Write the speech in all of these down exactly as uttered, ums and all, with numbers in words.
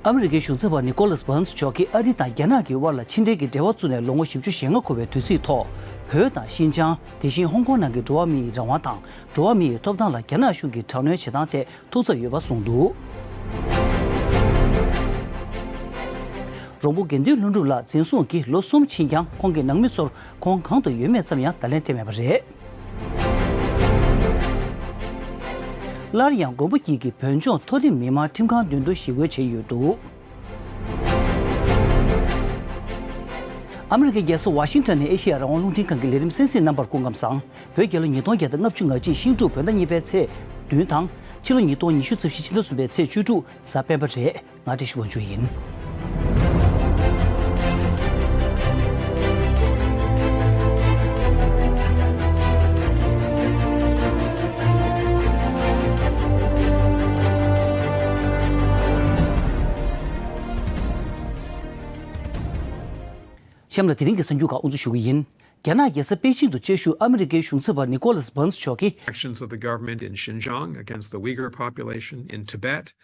ཨ་མི་རི་ཀའི་གཞུང་ཚབ་པ་ནི་ཀོ་ལཱས་བྷན་སི་མཆོག་གིས་ཨ་རི་དང་རྒྱ་ནག་གི་དབར་ལ་ཕྱི་འབྲེལ་གྱི་འབྲེལ་བ་བཙུགས་ནས་ལོ་ངོ་བཞི་བཅུ་ཞེ་ལྔ་འཁོར་བའི་དུས་ཚིགས་ཐོག་བོད་དང་ཤིན་ཅང་། དེ་བཞིན་ཧོང་ཀོང་ནང་གི་འགྲོ་བ་མིའི་རང་དབང་དང་འགྲོ་བ་མིའི་ཐོབ་ཐང་ལ་རྒྱ་ནག་གཞུང་གིས་དྲག་གནོན་བྱེད་སྟངས་ཐད་ཐུགས་འཚབ་ཡོད་པ་གསུངས་འདུག་རོང་པོ་དགེ་འདུན་ལྷུན་གྲུབ་ལགས་འཛིན་བཟུང་གིས་ལོ་གསུམ་ཕྱིན་ཀྱང་ཁོང་གི་ནང་མི་ཚོར་ཁོང་གང་དུ་ཡོད་མེད་ཙམ་ཡང་བརྡ་ལན་སྤྲད་མེད་པ་རེད། སླར་ཡང་མགོན་པོ་སྐྱིད་ཀྱིས་བོད་ལྗོངས་མཐོ་རིམ་མི་དམངས་ཁྲིམས་ཁང་མདུན་དུ་ཞི་རྒོལ་བྱས་ཡོད་འདུག་ཨ་མི་རི་ཀའི་རྒྱལ་ས་ཝ་ཤིང་ཊོན་ནས་ཨེ་ཤེ་ཡ་རང་དབང་རླུང་འཕྲིན་ཁང་གི་ལས་རིམ་གསན་གཟིགས་རྣམ་པར་སྐུ་ཁམས་བཟང་། བོད་རྒྱལ་ལོ་ཉིས་སྟོང་བརྒྱ་དང་ལྔ་བཅུ་ང་གཅིག་ཤིང་འབྲུག་བོད་ཟླ་གཉིས་པའི་ཚེས་བདུན་དང་། ཕྱི་ལོ་ཉིས་སྟོང་ཉི་ཤུ་རྩ་བཞི་ཕྱི་ཟླ་གསུམ་པའི་ཚེས་བཅུ་དྲུག་གཟའ་སྤེན་པ་རེད། ང་བཀྲ་ཤིས་དབང་ཕྱུག་ཡིན། གཤམ་ལ་དེ་རིང་གི་གསར་འགྱུར་ཁག་དབུ་འཛུགས་ཞུ་གི་ཡིན། རྒྱ་ནག་རྒྱལ་ས་པེ་ཅིང་དུ་བཅའ་བཞུགས་ཨ་མི་རི་ཀའི་གཞུང་ཚབ་པ་ནི་ཀོ་ལཱས་བྷན་སི་མཆོག་གིས། Actions of the government in Xinjiang against the Uyghur population in Tibet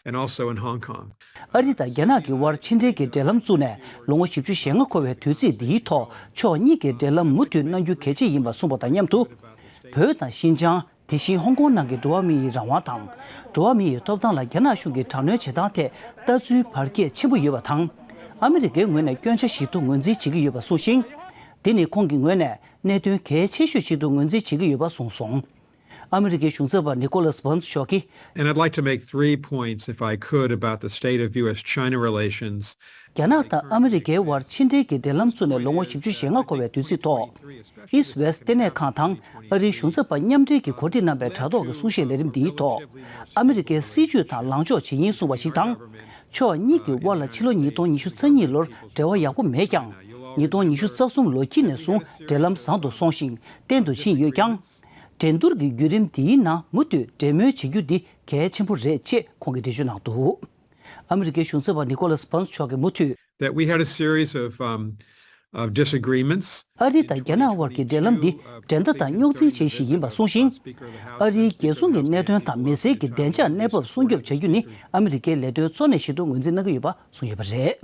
and also in Hong Kong. ཨ་རི་དང་རྒྱ་ནག་གི་དབར་ཕྱི་འབྲེལ་གྱི་འབྲེལ་ལམ་བཙུགས་ནས་ལོ་ངོ་བཞི་བཅུ་ཞེ་ལྔ་འཁོར་བའི་དུས་ཚིགས་འདིའི་ཐོག་ཕྱོགས་གཉིས་ཀྱི་འབྲེལ་ལམ་མུ་མཐུད་གནང་རྒྱུ་གལ་ཆེ་ཡིན་པ་གསུངས་པ་དང་མཉམ་དུ། བོད་དང་ཤིན་ཅང་། དེ་བཞིན་ཧོང་ཀོང་ནང་གི་འགྲོ་བ་མིའི་རང་དབང་དང་། འགྲོ་བ་མིའི་ཐོབ་ཐང་ལ་རྒྱ་ནག་གཞུང་གིས་དྲག་གནོན་བྱེད་སྟངས་ཐད་ལྟ་ཚུལ་བར་ཁྱད་ཆེན་པོ་ཡོད་པ་དང་། ཨ་མི་རི་ཀའི་ངོས་ནས་སྐྱོན་ཆ་ཞིག་ཏུ་ངོས་འཛིན་བྱེད་ཀྱི་ཡོད་པ་གསུངས་ཤིང་། འདི་ནི་ཁོང་གི་ངོས་ནས་གནད་དོན་གལ་ཆེ་ཤོས་ཤིག་ཏུ་ངོས་འཛིན་བྱེད་ཀྱི་ཡོད་པ་གསུངས་སོང་། ཨ་མི་རི་ཀའི་གཞུང་ཚབ་པ་ནི་ཀོ་ལཱས་བྷན་སི་མཆོག་གིས། And I'd like to make three points, if I could, about the state of U S China relations. རྒྱ་ནག་དང་ཨ་མི་རི་ཀའི་དབར་ཕྱི་འབྲེལ་གྱི་འབྲེལ་ལམ་བཙུགས་ནས་ལོ་ངོ་བཞི་བཅུ་ཞེ་ལྔ་འཁོར་བའི་དུས་ཚིགས་ཐོག East West ལྟེ་གནས་ཁང་དང་ཨ་རིའི་གཞུང་ཚབ་པ་མཉམ་འབྲེལ་གྱིས་གོ་སྒྲིག་གནང་པའི་དྲ་ཐོག་གི་གསུང་བཤད་ལས་རིམ་འདིའི་ཐོག་ཨ་མི་རི་ཀའི་སྲིད་བྱུས་དང་ལངས་ཕྱོགས་ཇི་ཡིན་གསུངས་པ་ཞིག་དང་། ཕྱོགས་གཉིས་ཀྱི་དབར་ལ་ཕྱི་ལོ་ཉིས་སྟོང་ཉི་ཤུ་རྩ་གཉིས་ལོར་འབྲེལ་བ་ཡག་པོ་མེད་ཀྱང་། ཉིས་སྟོང་ཉི་ཤུ་རྩ་གསུམ་ལོ་དཀྱིལ་ནས་བཟུང་འབྲེལ་ལམ་བཟང་དུ་སོང་ཞིང་བརྟན་དུ་ཕྱིན་ཡོད་ཀྱང་། འགྲན་བསྡུར་གྱི་བརྒྱུད་རིམ་འདིའི་ནང་མུ་མཐུད་འབྲེལ་མོལ་བྱེད་རྒྱུ་འདི་གལ་ཆེན་པོ་རེད་ཅེས་ཁོང་གིས་འགྲེལ་བརྗོད་གནང་འདུག་ཨ་མི་རི་ཀའི་གཞུང་ཚབ་པ་ནི་ཀོ་ལཱས་བྷན་སི་མཆོག་གིས་མུ་མཐུད། That we had a series of, um, of disagreements. ཨ་རི་དང་རྒྱ་ནག་དབར་གྱི་འབྲེལ་ལམ་འདི་འགྲན་ཟླ་དང་རྙོག་འཛིང་ཅན་ཞིག་ཡིན་པ་གསུངས་ཤིང་། ཨ་རིའི་རྒྱལ་སྲུང་གི་གནད་དོན་དང་མི་སེར་གྱི་བདེ་འཇགས་གནས་བབ་སྲུང་སྐྱོབ་བྱ་རྒྱུ་ནི་ཨ་མི་རི་ཀའི་ལས་དོན་གཙོ་གནད་ཞིག་ཏུ་ངོས་འཛིན་གནང་གི་ཡོད་པ་གསུངས་ཡོད་པ་རེད།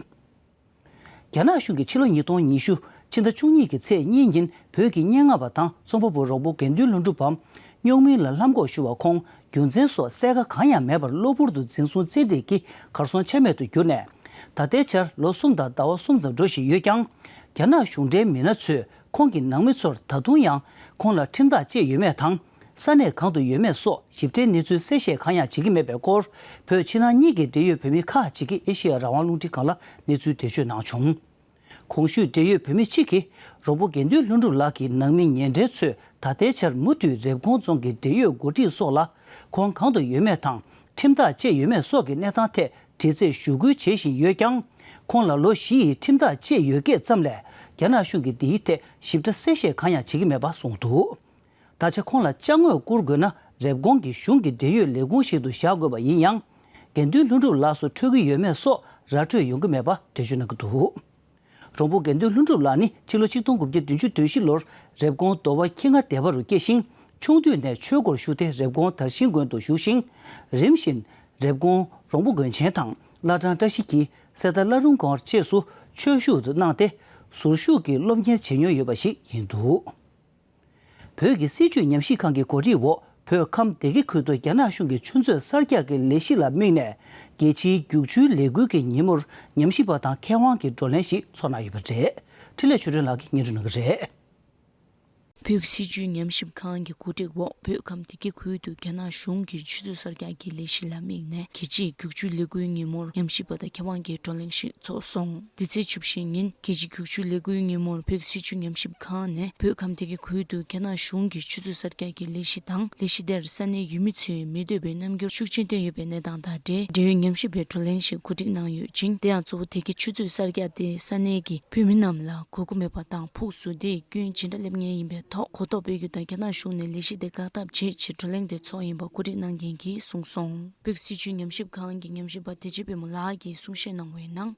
རྒྱ་ནག་གཞུང་གིས་ཕྱི་ལོ་ཉིས་སྟོང་ཉི་ཤུ་ཕྱི་ཟླ་བཅུ་གཉིས་ཀྱི་ཚེས་གཉིས་ཉིན་བོད་ཀྱི་སྙན་ངག་པ་དང་རྩོམ་པ་པོ་རོང་པོ་དགེ་འདུན་ལྷུན་གྲུབ་བམ་རྙོག་མིན་ལ་ལྷམ་གོག་ཞུ་བ་ཁོང་རྒྱུ་མཚན་སོགས་གསལ་ཁ་གང་ཡང་མེད་པར་གློ་བུར་དུ་འཛིན་བཟུང་བཙན་ཁྲིད་ཀྱིས་གར་སོང་ཆ་མེད་དུ་གྱུར་ནས། ད་ལྟའི་ཆར་ལོ་གསུམ་དང་ཟླ་བ་གསུམ་ཙམ་འགྲོ་བཞིན་ཡོད་ཀྱང་། རྒྱ་ནག་གཞུང་འབྲེལ་མི་སྣ་ཚོས་ཁོང་གི་ནང་མི་ཚོར་ད་དུང་ཡང་ཁོང་ལ་ཁྲིམས་ཐག་བཅད་ཡོད་མེད་དང་། ས་གནས་གང་དུ་ཡོད་མེད་སོགས་ཞིབ་ཕྲའི་གནས་ཚུལ་གསལ་བཤད་གང་ཡང་བྱེད་ཀྱི་མེད་པའི་སྐོར། བོད་ཕྱི་ནང་གཉིས་ཀྱི་འབྲེལ་ཡོད་བོད་མི་ཁག་ཅིག་གིས་ཨེ་ཤེ་ཡ་རང་དབང་རླུང་འཕྲིན་ཁང་ལ་གནས་ཚུལ་འགྲེལ་བརྗོད་གནང་བྱུང་། གོང་ཞུས་འབྲེལ་ཡོད་བོད་མི་གཅིག་གིས་རོང་པོ་དགེ་འདུན་ལྷུན་གྲུབ་ལགས་ཀྱི་ནང་མི་ཉེ་འབྲེལ་ཚོས་ད་ལྟའི་ཆར་མུ་མཐུད་རེབ་གོང་རྫོང་གི་འབྲེལ་ཡོད་འགོ་ཁྲིད་སོགས་ལ་ཁོང་གང་དུ་ཡོད་མེད་དང་ཁྲིམས་ཐག་བཅད་ཡོད་མེད་སོགས་ཀྱི་གནས་སྟངས་ཐད་དྲི་རྩད་ཞུ་སྐུལ་བྱེད་བཞིན་ཡོད་ཀྱང་། ཁོང་ལ་ལོ་བཞི་ཡི་ཁྲིམས་ཐག་བཅད་ཡོད་སྐད་ཙམ་ལས་རྒྱ་ནག་གཞུང་གིས་འདིའི་ཐད་ཞིབ་ཕྲ་གསལ་བཤད་གང་ཡང་བྱེད་ཀྱི་མེད་པ་གསུངས་འདུག་ད་ཆ་ཁོང་ལ་ཅ་དངོས་བསྐུར་དགོས་ན་རེབ་གོང་གི་གཞུང་གི་འབྲེལ་ཡོད་ལས་ཁུངས་ཤིག་ཏུ་བཞག་དགོས་པ་ཡིན་ཡང་། དགེ་འདུན་ལྷུན་གྲུབ་ལགས་སུ་འཕྲོད་ཀྱི་ཡོད་མེད་སོགས་ར་འཕྲོད་ཡོང་གི་མེད་པ་འགྲེལ་བརྗོད་གནང་གི་འདུག་རོང་པོ་དགེ་འདུན་ལྷུན་གྲུབ་ལགས་ནི་ཕྱི་ལོ་ཆིག་སྟོང་དགུ་བརྒྱ་བདུན་ཅུ་དོན་བཞི་ལོར་རེབ་གོང་མདོ་བ་ཁྱི་རྔ་སྡེ་པ་རུ་སྐྱེས་ཤིང་། ཆུང་དུས་ནས་ཆོས་སྒོར་ཞུགས་ཏེ་རེབ་གོང་དར་ཤིང་དགོན་དུ་བཞུགས་ཤིང་། རིམ་བཞིན་རེབ་གོང་རོང་པོ་དགོན་ཆེན་དང་བླ་བྲང་བཀྲ་ཤིས་འཁྱིལ། གསེར་རྟ་བླ་རུང་སྒར་བཅས་སུ་ཆོས་ཞུགས་གནང་སྟེ། ཟུར་ཞུགས་ཀྱི་སློབ་གཉེར་བྱེད་མྱོང་ཡོད་པ་ཞིག་ཡིན་འདུག་བོད་ཀྱི་སྲིད་བྱུས་ཉམས་ཞིབ་ཁང་གི་གོ་སྒྲིག་འོག་བོད་ཁམས་སྡེ་དགེ་ཁུལ་དུ་རྒྱ་ནག་གཞུང་གི་ཆུ་མཛོད་གསར་རྒྱག་གི་ལས་གཞི་ལ་དམིགས་ནས། རྒྱལ་སྤྱིའི་རྒྱུག་ཆུའི་ལས་འགུལ་གྱི་ཉིན་མོར་ཉམས་ཞིབ་པ་དང་མཁས་དབང་གི་བགྲོ་གླེང་ཞིག་ཚོགས་གནང་ཡོད་པ་རེད། འཕྲིན་ལས་ཆོས་སྒྲོན་ལགས་ཀྱིས་སྙན་སྒྲོན་གནང་གི་རེད། བོད་ཀྱི་སྲིད་བྱུས་ཉམས་ཞིབ་ཁང་གི་གོ་སྒྲིག་འོག་བོད་ཁམས་སྡེ་དགེ་ཁུལ་དུ་རྒྱ་ནག་གཞུང་གི་ཆུ་མཛོད་གསར་རྒྱག་གི་ལས་གཞི་ལ་དམིགས་ནས་རྒྱལ་སྤྱིའི་རྒྱུག་ཆུའི་ལས་འགུལ་ཉིན་མོར་ཉམས་ཞིབ་པ་དང་མཁས་དབང་གི་བགྲོ་གླེང་ཞིག་ཚོགས་སོང་། འདི་ཚེས་བཅུ་བཞི་ཉིན་རྒྱལ་སྤྱིའི་རྒྱུག་ཆུའི་ལས་འགུལ་ཉིན་མོར་བོད་ཀྱི་སྲིད་བྱུས་ཉམས་ཞིབ་ཁང་ནས་བོད་ཁམས་སྡེ་དགེ་ཁུལ་དུ་རྒྱ་ནག་གཞུང་གི་ཆུ་མཛོད་གསར་རྒྱག་གི་ལས་གཞི་དང་། ལས་གཞི་དེར་ས་གནས་ཡུལ་མི་ཚོའི་མི་འདོད་པའི་རྣམ་འགྱུར་ཤུགས་ཆེན་བསྟན་ཡོད་པའི་གནས་སྟངས་དང་འབྲེལ། འབྲེལ་ཡོད་ཉམས་ཞིབ་པའི་བགྲོ་གླེང་ཞིག་གོ་སྒྲིག་གནང་ཡོད་ཅིང་། དེ་ཡང་གཙོ་བོ་སྡེ་དགེ་ཆུ་མཛོད་གསར་རྒྱག་དེ་ས་གནས་ཀྱི་བོད་མི་རྣམས་ལ་དགོས་མཁོ་མེད་པ་དང་ཕུགས་སུ་དེའི་སྐྱོན་ཇི་འདྲ་སླེབས་ངེས་ཡིན་པའི་ཐོག་གོ་རྟོགས་སྤེལ་རྒྱུ་དང་། རྒྱ་ནག་གཞུང་ནས་ལས་གཞི་དེ་བཀག་ཐབས་བྱེད་ཆེད་བགྲོ་གླེང་དེ་ཚོགས་ཡིན་པ་གོ་སྒྲིག་གནང་མཁན་གྱིས་གསུངས་སོང་། བོད་ཀྱི་སྲིད་བྱུས་ཉམས་ཞིབ་ཁང་གི་ཉམས་ཞིབ་པ་བདེ་ཆེན་པད་མོ་ལགས་ཀྱིས་གསུང་བཤད་གནང་བའི་ནང་།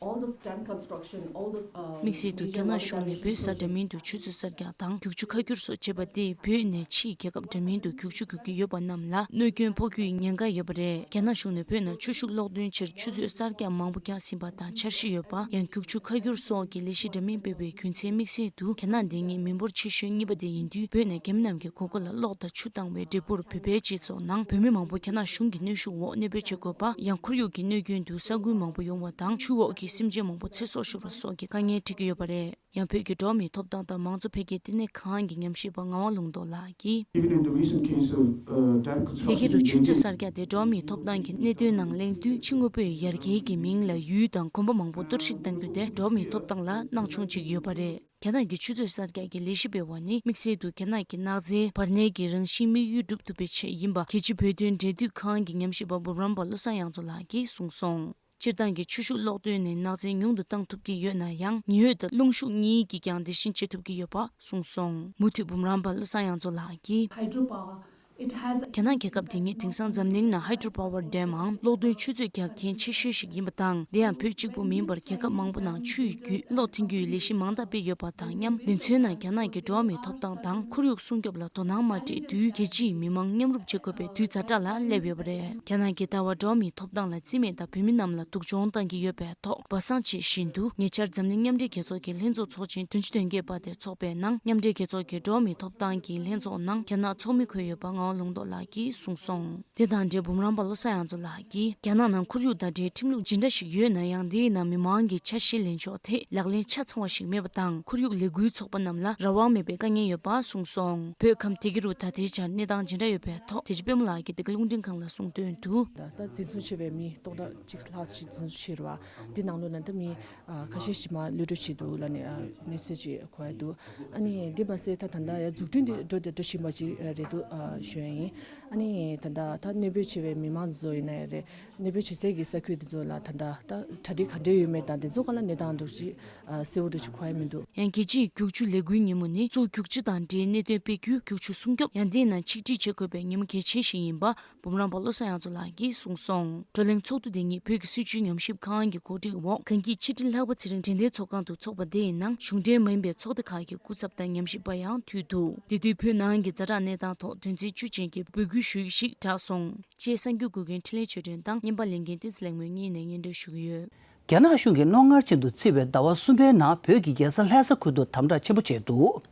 All this dam construction, all this, uh, དམིགས་བསལ་དུ་རྒྱ་ནག་གཞུང་ནས་བོད་ས་འདྲ་མིན་དུ་ཆུ་མཛོད་གསར་རྒྱག་དང་རྒྱུག་ཆུ་ཁ་བསྒྱུར་སོགས་བྱས་པ་དེས་བོད་ནས་ཕྱིའི་རྒྱལ་ཁབ་འདྲ་མིན་དུ་རྒྱུག་ཆུ་རྒྱུག་གི་ཡོད་པ་རྣམས་ལ་གནོད་སྐྱོན་ཕོག་རྒྱུའི་ཉེན་ཁ་ཡོད་པ་རེད། རྒྱ་ནག་གཞུང་ནས་བོད་ནང་ཆུ་ཤུགས་གློག་འདོན་ཆེད་ཆུ་མཛོད་གསར་རྒྱག་མང་པོ་རྒྱག་ཟིན་པ་དང་འཆར་གཞི་ཡོད་པ། ཡང་རྒྱུག་ཆུ་ཁ་བསྒྱུར་སོགས་ཀྱི་ལས་གཞི་འདྲ་མིན་སྤེལ་བའི་རྒྱུ་མཚན་དམིགས་བསལ་དུ་རྒྱ་ནག་འདི་ཉིད་མི་འབོར་ཆེ་ཤོས་གཉིས་པ་དེ་ཡིན་དུས། བོད་ནས་རྒྱ་མི་རྣམས་ཀྱི་གོ་སྐབས་ལ་གློག་དང་ཆུ་བཏང་བའི་འབྲས་བུར་བོད་པའི་སྤྱི་ཚོགས་ནང་བོད་མི་མང་པོ་རྒྱ་ནག་གཞུང་གི་གནོན་ཤུགས་འོག་གནོད་སྦྱོར་བྱེད་དགོས་པ། ཡང་ཁོར་ཡུག་གི་གནོད་སྐྱོན་དུ་ས་ཁུལ་མང་པོ་ཡོང་བ་དང་ཆུ་འོག་གི་སེམས་ཅན་མང་པོ་ཚེ་སྲོག་ཤོར་བ་སོགས་ཀྱི་དཀའ་ངལ་འཕྲད་ཀྱི་ཡོད་པ་རེད། ཡང་བོད་ཀྱི་འགྲོ་བ་མིའི་ཐོབ་ཐང་དང་མང་གཙོ་འཕེལ་རྒྱས་ལྟེ་གནས་ཁང་གི་ཉམས་ཞིབ་པ་ངག་དབང་ལུང་རྟོགས་ལགས་ཀྱིས། Even in the recent case of, uh, dam དེ་གི་རུ་ཆུ་མཛོད་གསར་རྒྱག་དེ་འགྲོ་བ་མིའི་ཐོབ་ཐང་གི་གནད་དོན་ནང་གླེང་དུས། ཕྱི་དངོས་པོའི་ཡར་རྒྱས་ཀྱི་མིང་ལ་ཡུལ་དང་གོམ་པ་མང་པོ་གཏོར་བཤིག་གཏང་རྒྱུ་དེ་འགྲོ་བ་མིའི་ཐོབ་ཐང་ལ་སྣང་ཆུང་བྱེད་ཀྱི་ཡོད་པ་རེད། རྒྱ་ནག་གི་ཆུ་མཛོད་གསར་རྒྱག་གི་ལས་གཞི་སྤེལ་བ་ནི་དམིགས་བསལ་དུ་རྒྱ་ནག་གི་ནགས་ཚལ་བར་གནས་ཀྱི་རང་བཞིན་དམིགས་ཡུལ་སྒྲུབ་ཐུབ་པའི་ཆེད་ཡིན་པ། རྒྱལ་སྤྱིའི་བོད་དོན་འབྲེལ་མཐུད་ཁང་གི་ཉམས་ཞིབ་པ་འབུམ་རམས་པ་བློ་བཟང་དབྱངས་མཚོ་ལགས་ཀྱིས་གསུངས་སོང་། སྤྱིར་བཏང་གི་ཆུ་ཤུགས་གློག་འདོན་ནས་ནགས་ཚལ་ཉུང་དུ་བཏང་ཐུབ་ཀྱི་ཡོད་ན་ཡང་། ཉི་འོད་དང་རླུང་ཤུགས་གཉིས་ཀྱིས་ཀྱང་དེ་བཞིན་བྱེད་ཐུབ་ཀྱི་ཡོད་པ་གསུངས་སོང་། མུ་མཐུད་འབུམ་རམས་པ་བློ་བཟང་དབྱངས་མཚོ་ལགས་ཀྱིས། Hydropower, it has རྒྱ་ནག་རྒྱལ་ཁབ་དེ་ཉིད་དེང་སང་འཛམ་གླིང་ནང་Hydropower Dam འམ་གློག་འདོན་ཆུ་མཛོད་རྒྱག་མཁན་ཆེ་ཤོས་ཤིག་ཡིན་པ་དང་། དེ་ཡང་བོད་གཅིག་པུ་མིན་པར་རྒྱལ་ཁབ་མང་པོ་ནང་ཆུ་ཡི་བརྒྱུད་གློག་འཐེན་རྒྱུའི་ལས་གཞི་མང་དག་སྤེལ་ཡོད་པ་དང་མཉམ། འདི་ཚོའི་ནང་རྒྱ་ནག་གི་འགྲོ་བ་མིའི་ཐོབ་ཐང་དང་ཁོར་ཡུག་སྲུང་སྐྱོབ་ལ་དོ་སྣང་མ་སྤྲད་དུས། རྒྱལ་སྤྱིའི་མི་མང་མཉམ་རུབ་བྱེད་དགོས་པའི་དུས་ཛ་དྲག་ལ་སླེབས་ཡོད་པ་རེད། རྒྱ་ནག་གིས་ད་བར་འགྲོ་བ་མིའི་ཐོབ་ཐང་ལ་རྩིས་མེད་དང་བོད་མི་རྣམས་ལ་སྡུག་སྦྱོང་བཏང་གི་ཡོད་པའི་ཐོག་སྦ་གསང་བྱེད་བཞིན་དུ། ཉེ་ཆར་འཛམ་གླིང་མཉམ་འབྲེལ་རྒྱལ་ཚོགས་ཀྱི་ལྷན་ཚོགས་ཚོགས་ཆེན་བདུན་ཅུ་དོན་བརྒྱད་པ་དེ་འཚོགས་པའི་ནང་། མཉམ་འབྲེལ་རྒྱལ་ཚོགས་ཀྱི་འགྲོ་བ་མིའི་ཐོབ་ཐང་གི་ལྷན་ཚོགས་ནང་རྒྱ་ནག་ཚོགས་མི་འཁོད་ཡོད་པ་ངག་དབང་ལུང་རྟོགས་ལགས་ཀྱིས་གསུངས་སོང་། དེ་དང་འབྲེལ་འབུམ་རམས་པ་བློ་བཟང་དབྱངས་མཚོ་ལགས་ཀྱིས། རྒྱ་ནག་ནང་ཁོར་ཡུག་དང་འབྲེལ་ཁྲིམས་ལུགས་ཇི་འདྲ་ཞིག་ཡོད་ན་ཡང་། དེའི་ནང་མི་མང་གི་ཆ་ཤས་ལེན་ཕྱོགས་ཐད་ལག་ལེན་ཆ་ཚང་བ་ཞིག་མེད་པ་དང་། ཁོར་ཡུག་ལས་འགུལ་ཚོགས་པ་རྣམས་ལ་རང་དབང་མེད་པའི་དཀའ་ངལ་ཡོད་པ་གསུངས་སོང་། བོད་ཁམས་དེ་གི་རུ་ད་ལྟའི་ཆར་གནས་སྟངས་ཇི་འདྲ་ཡོད་པའི་ཐོག་དེ་རྗེ་པད་མ་ལགས་ཀྱིས་འདི་ག་རླུང་འཕྲིན་ཁང་ལ་གསུངས་དོན་དུ། ད་ད་འཛིན་བཟུང་བྱས་པའི་མི་སྟོང་ཕྲག་གཅིག་ལྷག་ཞིག་འཛིན་བཟུང་བྱས་རེད་བ། འདི་ནང་ལོགས་ནས་ད་མི་ཨ་ཁ་ཤས་ཤིག་མར་གློད་གྲོལ་བྱས་འདུག་ལབ་ནས་ཨ་གནས་ཚུལ་ཅིག་གོ་ཡ་འདུག་ཨ་ནི་འདི་མ་ཟད་ད་ད་ལྟ་ཡ་འཛུགས་སྐྲུན་འདི་འགྲོ་འདི་འགྲོ་བཞིན་པ་ཅིག་རེད་འདུག་ཨ་ཞུ་ཡ་ཡིན། ཨ་ནི་ད་ལྟ་ད་གནས་སྤོས་བྱས་པའི་མི་མང་ཚོ་ཡིན་ན་ཡང་རེད། གནས་སྤོས་བྱེད་སའི་གི་ས་ཁུལ་འདི་ཚོ་ལ་ད་ལྟ་ད་གྲ་སྒྲིག་ག་འདྲ་ཡོད་མེད་དང་འདི་ཚོ་སྒང་ལ་གནས་སྟངས་འདྲ་ཅིག་ཨ་གསལ་བོ་འདྲ་ཅིག་གོ་ཡ་མི་འདུག་ཡང་རྒྱལ་སྤྱིའི་རྒྱུག་ཆུ་ལས་འགུལ་ཉིན་མོ་ནི་གཙོ་རྒྱུག་ཆུ་དང་འབྲེལ་གནད་དོན་སྤེལ་རྒྱུ། རྒྱུག་ཆུ་སྲུང་སྐྱོབ། ཡང་དེའི་ནང་ཆིག་སྒྲིལ་བྱེད་དགོས་པའི་ཉིན་མོ་གལ་ཆེན་ཞིག་ཡིན་པ། འབུམ་རམས་པ་བློ་བཟང་དབྱངས་མཚོ་ལགས་ཀྱིས་གསུངས་སོང་། བགྲོ་གླེང་ཚོགས་འདུ་འདི་ཉིད་བོད་ཀྱི་སྲིད་བྱུས་ཉམས་ཞིབ་ཁང་གི་གོ་སྒྲིག་འོག་གངས་སྐྱིད་ཕྱི་དྲིལ་ལྷག་པ་ཚེ་རིང་དྲན་རྟེན་ཚོགས་ཁང་དུ་འཚོགས་པ་དེའི་ནང་གཞུང་འབྲེལ་མ་ཡིན་པའི་ཚོགས་སྡེ་ཁག་གི་སྐུ་ཚབ་དང་ཉམས་ཞིབ་པ་ཡང་འདུས་འདུག་དེ་དུས་བོད་ནང་གི་ཛ་དྲག་གནས་སྟངས་ཐོག་དོན་ཚན་བཅུ་ཅན་གྱི་འབོད་སྐུལ་ཞུ་ཡིག་ཞིག་བསྒྲགས་སོང་། ཅེས་གསར་འགྱུར་འགོད་མཁན་འཕྲིན་ལས་ཆོས་སྒྲོན་དང་བརྙན་པར་ལེན་མཁན་བསྟན་འཛིན་ལེགས་མོ་གཉིས་ནས་སྙན་སྒྲོན་ཞུ་གི་ཡོད། རྒྱ་ནག་གཞུང་གིས་རྣོ་ངར་ཅན་དུ་བརྩི་བའི་ཟླ་བ་གསུམ་པའི་ནང་བོད་ཀྱི་རྒྱལ་ས་ལྷ་ས་ཁུལ་དུ་དམ་དྲག་ཆེན་པོ་བྱས་འདུག་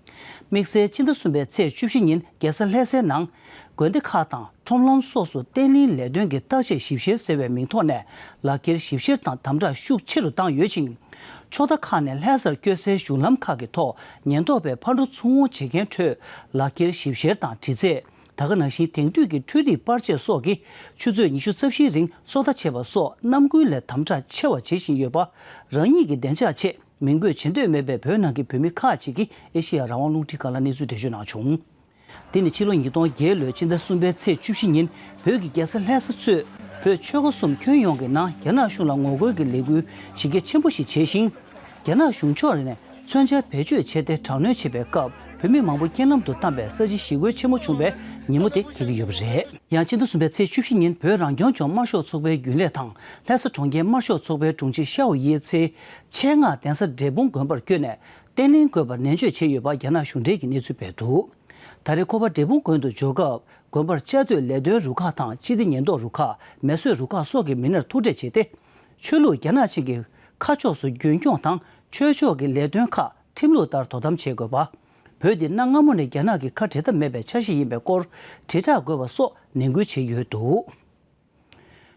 དམིགས་བསལ་སྤྱི་ཟླ་གསུམ་པའི་ཚེས་བཅུ་བཞི་ཉིན་རྒྱལ་ས་ལྷ་སའི་ནང་། དགོན་སྡེ་ཁག་དང་ཁྲོམ་ལམ་སོགས་སུ་བརྟན་ལྷིང་ལས་དོན་གྱི་བརྟག་དཔྱད་ཞིབ་བཤེར་ཟེར་བའི་མིང་ཐོག་ནས་ལག་འཁྱེར་ཞིབ་བཤེར་དང་དམ་དྲག་ཤུགས་ཆེ་རུ་བཏང་ཡོད་ཅིང་། ཕྱོགས་མཐའ་ཁག་ནས་ལྷ་སར་བསྐྱོད་སའི་གཞུང་ལམ་ཁག་གི་ཐོག་ཉེན་རྟོག་པས་ཕར་འགྲོ་ཚུར་འོང་བྱེད་མཁན་ཁྲོད་ལག་འཁྱེར་ཞིབ་བཤེར་དང་དྲི་རྩད། ད་ག་ནང་བཞིན་དེང་དུས་ཀྱི་འཕྲུལ་རིག་པར་ཆས་སོགས་ཀྱིས་ཆུ་ཚོད་ཉི་ཤུ་རྩ་བཞིའི་རིང་སོ་ལྟ་བྱེད་པ་སོགས་རྣམ་ཀུན་ལས་དམ་དྲག་ཆེ་བ་བྱེད་བཞིན་ཡོད་པ། རང་ཉིད་ཀྱི་བདེ་འཇགས་ཆེད་མིང་འབོད་བྱེད་འདོད་མེད་པའི་བོད་ནང་གི་བོད་མི་ཁག་ཅིག་གིས་ཨེ་ཤེ་ཡ་རང་དབང་རླུང་འཕྲིན་ཁང་ལ་གནས་ཚུལ་འགྲེལ་བརྗོད་གནང་བྱུང་། འདི་ནི་ཕྱི་ལོ་ཉིས་སྟོང་བརྒྱད་ལོའི་ཕྱི་ཟླ་གསུམ་པའི་ཚེས་བཅུ་བཞི་ཉིན་བོད་ཀྱི་རྒྱལ་ས་ལྷ་ས་གཙོས་བོད་ཆོལ་ཁ་གསུམ་ཁྱོན་ཡོངས་ཀྱི་ནང་རྒྱ་ནག་གཞུང་ལ་ངོ་རྒོལ་གྱི་ལས་འགུལ་གཞི་རྒྱ་ཆེན་པོ་ཞིག་བྱས་ཤིང་། རྒྱ་ནག་གཞུང་ཕྱོགས་ནས་མཚོན་ཆ་བེད་སྤྱོད་བྱས་ཏེ་དྲག་གནོན་བྱས་པའི་སྐབས་བོད་མི་མང་པོ་རྐྱེན་ལམ་དུ་བཏང་བའི་ས་བྱི་ཞི་རྒོལ་ཆེན་མོ་བྱུང་བའི་ཉིན་མོ་དེ་འཁེལ་གྱི་ཡོད་པ་རེད། ཡང་ཕྱི་ཟླ་གསུམ་པའི་ཚེས་བཅུ་བཞི་ཉིན་བོད་རང་སྐྱོང་ལྗོངས་དམར་ཤོག་ཚོགས་པའི་རྒྱུན་ལས་དང་ལྷ་ས་གྲོང་ཁྱེར་དམར་ཤོག་ཚོགས་པའི་དྲུང་ཆེ་ཤའོ་ཡེ་ཚེ་ཆེད་མངགས་གདན་ས་འབྲས་སྤུངས་དགོན་པར་བསྐྱོད་ནས་བརྟན་ལྷིང་དགོས་པར་ནན་བརྗོད་བྱས་ཡོད་པ་རྒྱ་ནག་གཞུང་འབྲེལ་གྱི་གནས་ཚུལ་སྤེལ་འདུག་ད་རེས་ཁོ་པ་འབྲས་སྤུངས་དགོན་དུ་འབྱོར་སྐབས་དགོན་པར་བཅའ་སྡོད་ལས་དོན་རུ་ཁག་དང་སྤྱི་བདེ་ཉེན་རྟོག་རུ་ཁག་མེ་གསོད་རུ་ཁག་སོགས་ཀྱི་མི་སྣར་ཐུག་འཕྲད་བྱས་ཏེ། ཆོས་ལུགས་རྒྱ་ནག་ཅན་གྱི་ཁ་ཕྱོགས་སུ་རྒྱུན་སྐྱོང་དང་ཆོས་ཕྱོགས་ཀྱི་ལས་དོན་ཁག་ཁྲིམས་ལུགས་ལྟར་དོ་དམ་བྱེད་དགོས་པ། བོད་འདི་གནའ་སྔ་མོ་ནས་རྒྱ་ནག་གི་ཁ་འབྲལ་ཐབས་མེད་པའི་ཆ་ཤས་ཡིན་པའི་སྐོར་དྲིལ་བསྒྲགས་དགོས་པ་སོགས་ནན་སྐུལ་བྱས་ཡོད་འདུག་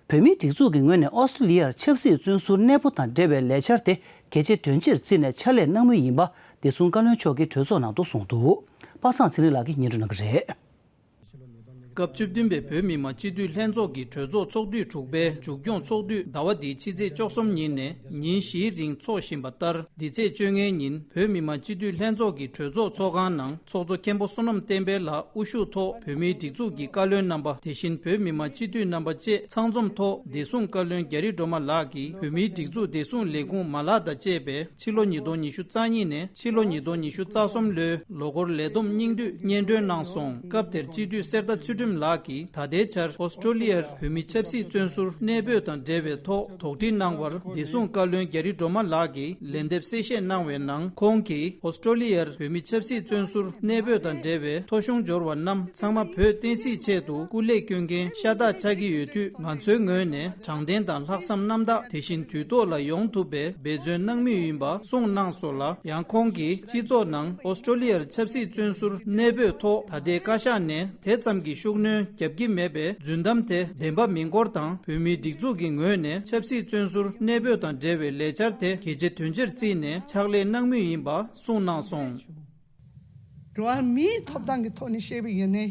བོད་མིའི་སྒྲིག་འཛུགས་ཀྱི་ངོས་ནས་ཨོ་སི་ཀྲི་ལི་ཡར་ཆབ་སྲིད་བཙོན་ཟུར་གནས་སྤོ་དང་འབྲེལ་བའི་ལས་འཆར་དེ་གལ་ཆེ་དོན་ཆེར་བརྩིས་ནས་ཕྱག་ལས་གནང་མུས་ཡིན་པ་བདེ་སྲུང་བཀའ་བློན་མཆོག་གིས་གྲོས་ཚོགས་ནང་དུ་གསུངས་འདུག་པ་སངས་ཚེ་རིང་ལགས་ཀྱིས་སྙན་སྒྲོན་གནང་གི་རེད། སྐབས་བཅུ་བདུན་པའི་བོད་མི་མང་སྤྱི་འཐུས་ལྷན་ཚོགས་ཀྱི་གྲོས་ཚོགས་ཚོགས་དུས་དྲུག་པའི་མཇུག་སྐྱོང་ཚོགས་དུས་ཟླ་བ་འདིའི་ཕྱི་ཚེས་བཅུ་གསུམ་ཉིན་ནས་ཉིན་བཞིའི་རིང་འཚོགས་བཞིན་པ་ལྟར། འདི་ཚེས་བཅོ་ལྔའི་ཉིན་བོད་མི་མང་སྤྱི་འཐུས་ལྷན་ཚོགས་ཀྱི་གྲོས་ཚོགས་ཚོགས་ཁང་ནང་ཚོགས་གཙོ་མཁན་པོ་བསོད་ནམས་བསྟན་འཕེལ་ལགས་དབུ་བཞུགས་ཐོག་བོད་མིའི་སྒྲིག་འཛུགས་ཀྱི་བཀའ་བློན་རྣམ་པ། དེ་བཞིན་བོད་མི་མང་སྤྱི་འཐུས་རྣམ་པ་བཅས་ཚང་འཛོམས་ཐོག་བདེ་སྲུང་བཀའ་བློན་རྒྱ་རི་སྒྲོལ་མ་ལགས་ཀྱིས་བོད་མིའི་སྒྲིག་འཛུགས་བདེ་སྲུང་ལས་ཁུངས་མ་ལག་དང་བཅས་པའི་ཕྱི་ལོ་ཉིས་སྟོང་ཉི་ཤུ་རྩ་གཉིས་ནས་ཕྱི་ལོ་ཉིས་སྟོང་ཉི་ཤུ་རྩ་གསུམ་ལོའི་ལོ་འཁོར་ལས་བསྡོམས་སྙིང་བསྡུས་སྙན་སྒྲོན་གནང་སོང་། སྐབས་དེར་སྤྱི་འཐུས་གསེར་རྟ་ཚུལ་ ལགས་ཀྱིས་ད་ལྟའི་ཆར་ཨོ་སི་ཀྲོ་ལི་ཡར་བོད་མི་ཆབ་སྲིད་བཙོན་ཟུར་གནས་སྤོས་དང་འབྲེལ་བའི་ཐོག་དོགས་འདྲི་གནང་བར། བདེ་སྲུང་བཀའ་བློན་རྒྱ་རི་སྒྲོལ་མ་ལགས་ཀྱིས་ལན་འདེབས་གསལ་བཤད་གནང་བའི་ནང་། ཁོང་གིས་ཨོ་སི་ཀྲོ་ལི་ཡར་བོད་མི་ཆབ་སྲིད་བཙོན་ཟུར་གནས་སྤོས་དང་འབྲེལ་བའི་ཐོ་གཞུང་འབྱོར་བ་རྣམས་ཚང་མ་བོད་བསྟན་སྲིད་ཆེད་དུ་སྐུ་ལས་སྐྱོན་མཁན་ཤ་སྟག་ཆགས་ཀྱི་ཡོད་དུས། ང་ཚོའི་ངོས་ནས་དྲང་བདེན་དང་ལྷག་བསམ་རྣམ་དག་དེ་བཞིན་དུས་ཐོག་ལ་ཡོང་ཐུབ་པའི་འབད་བརྩོན་གནང་མུས་ཡིན་པ་གསུངས་གནང་སོང་ལ། ཡང་ཁོང་གིས་སྤྱི་ཚོགས་ནང་ཨོ་སི་ཀྲོ་ལི་ཡར་ཆབ་སྲིད་བཙོན་ཟུར་གནས་སྤོས་ཐོག་ད་ལྟའི་བཀའ་ཤག་ནས་དེ་ཙམ་གྱི་ཤུགས་སྣོན་བརྒྱབ་ཀྱི་མེད་པའི་རྫུན་གཏམ་དེ་བདེན་པ་མིན་སྐོར་དང་། བོད་མིའི་སྒྲིག་འཛུགས་ཀྱི་ངོས་ནས་ཆབ་སྲིད་བཙོན་ཟུར་གནས་སྤོས་དང་འབྲེལ་བའི་ལས་འཆར་དེ་གལ་ཆེ་དོན་ཆེར་བརྩིས་ནས་ཕྱག་ལས་གནང་མུས་ཡིན་པ་གསུངས་གནང་སོང་། འགྲོ་བ་མིའི་ཐོབ་ཐང་གི་ཐོག་ནས་བཤད་པ་ཡིན་ནའི།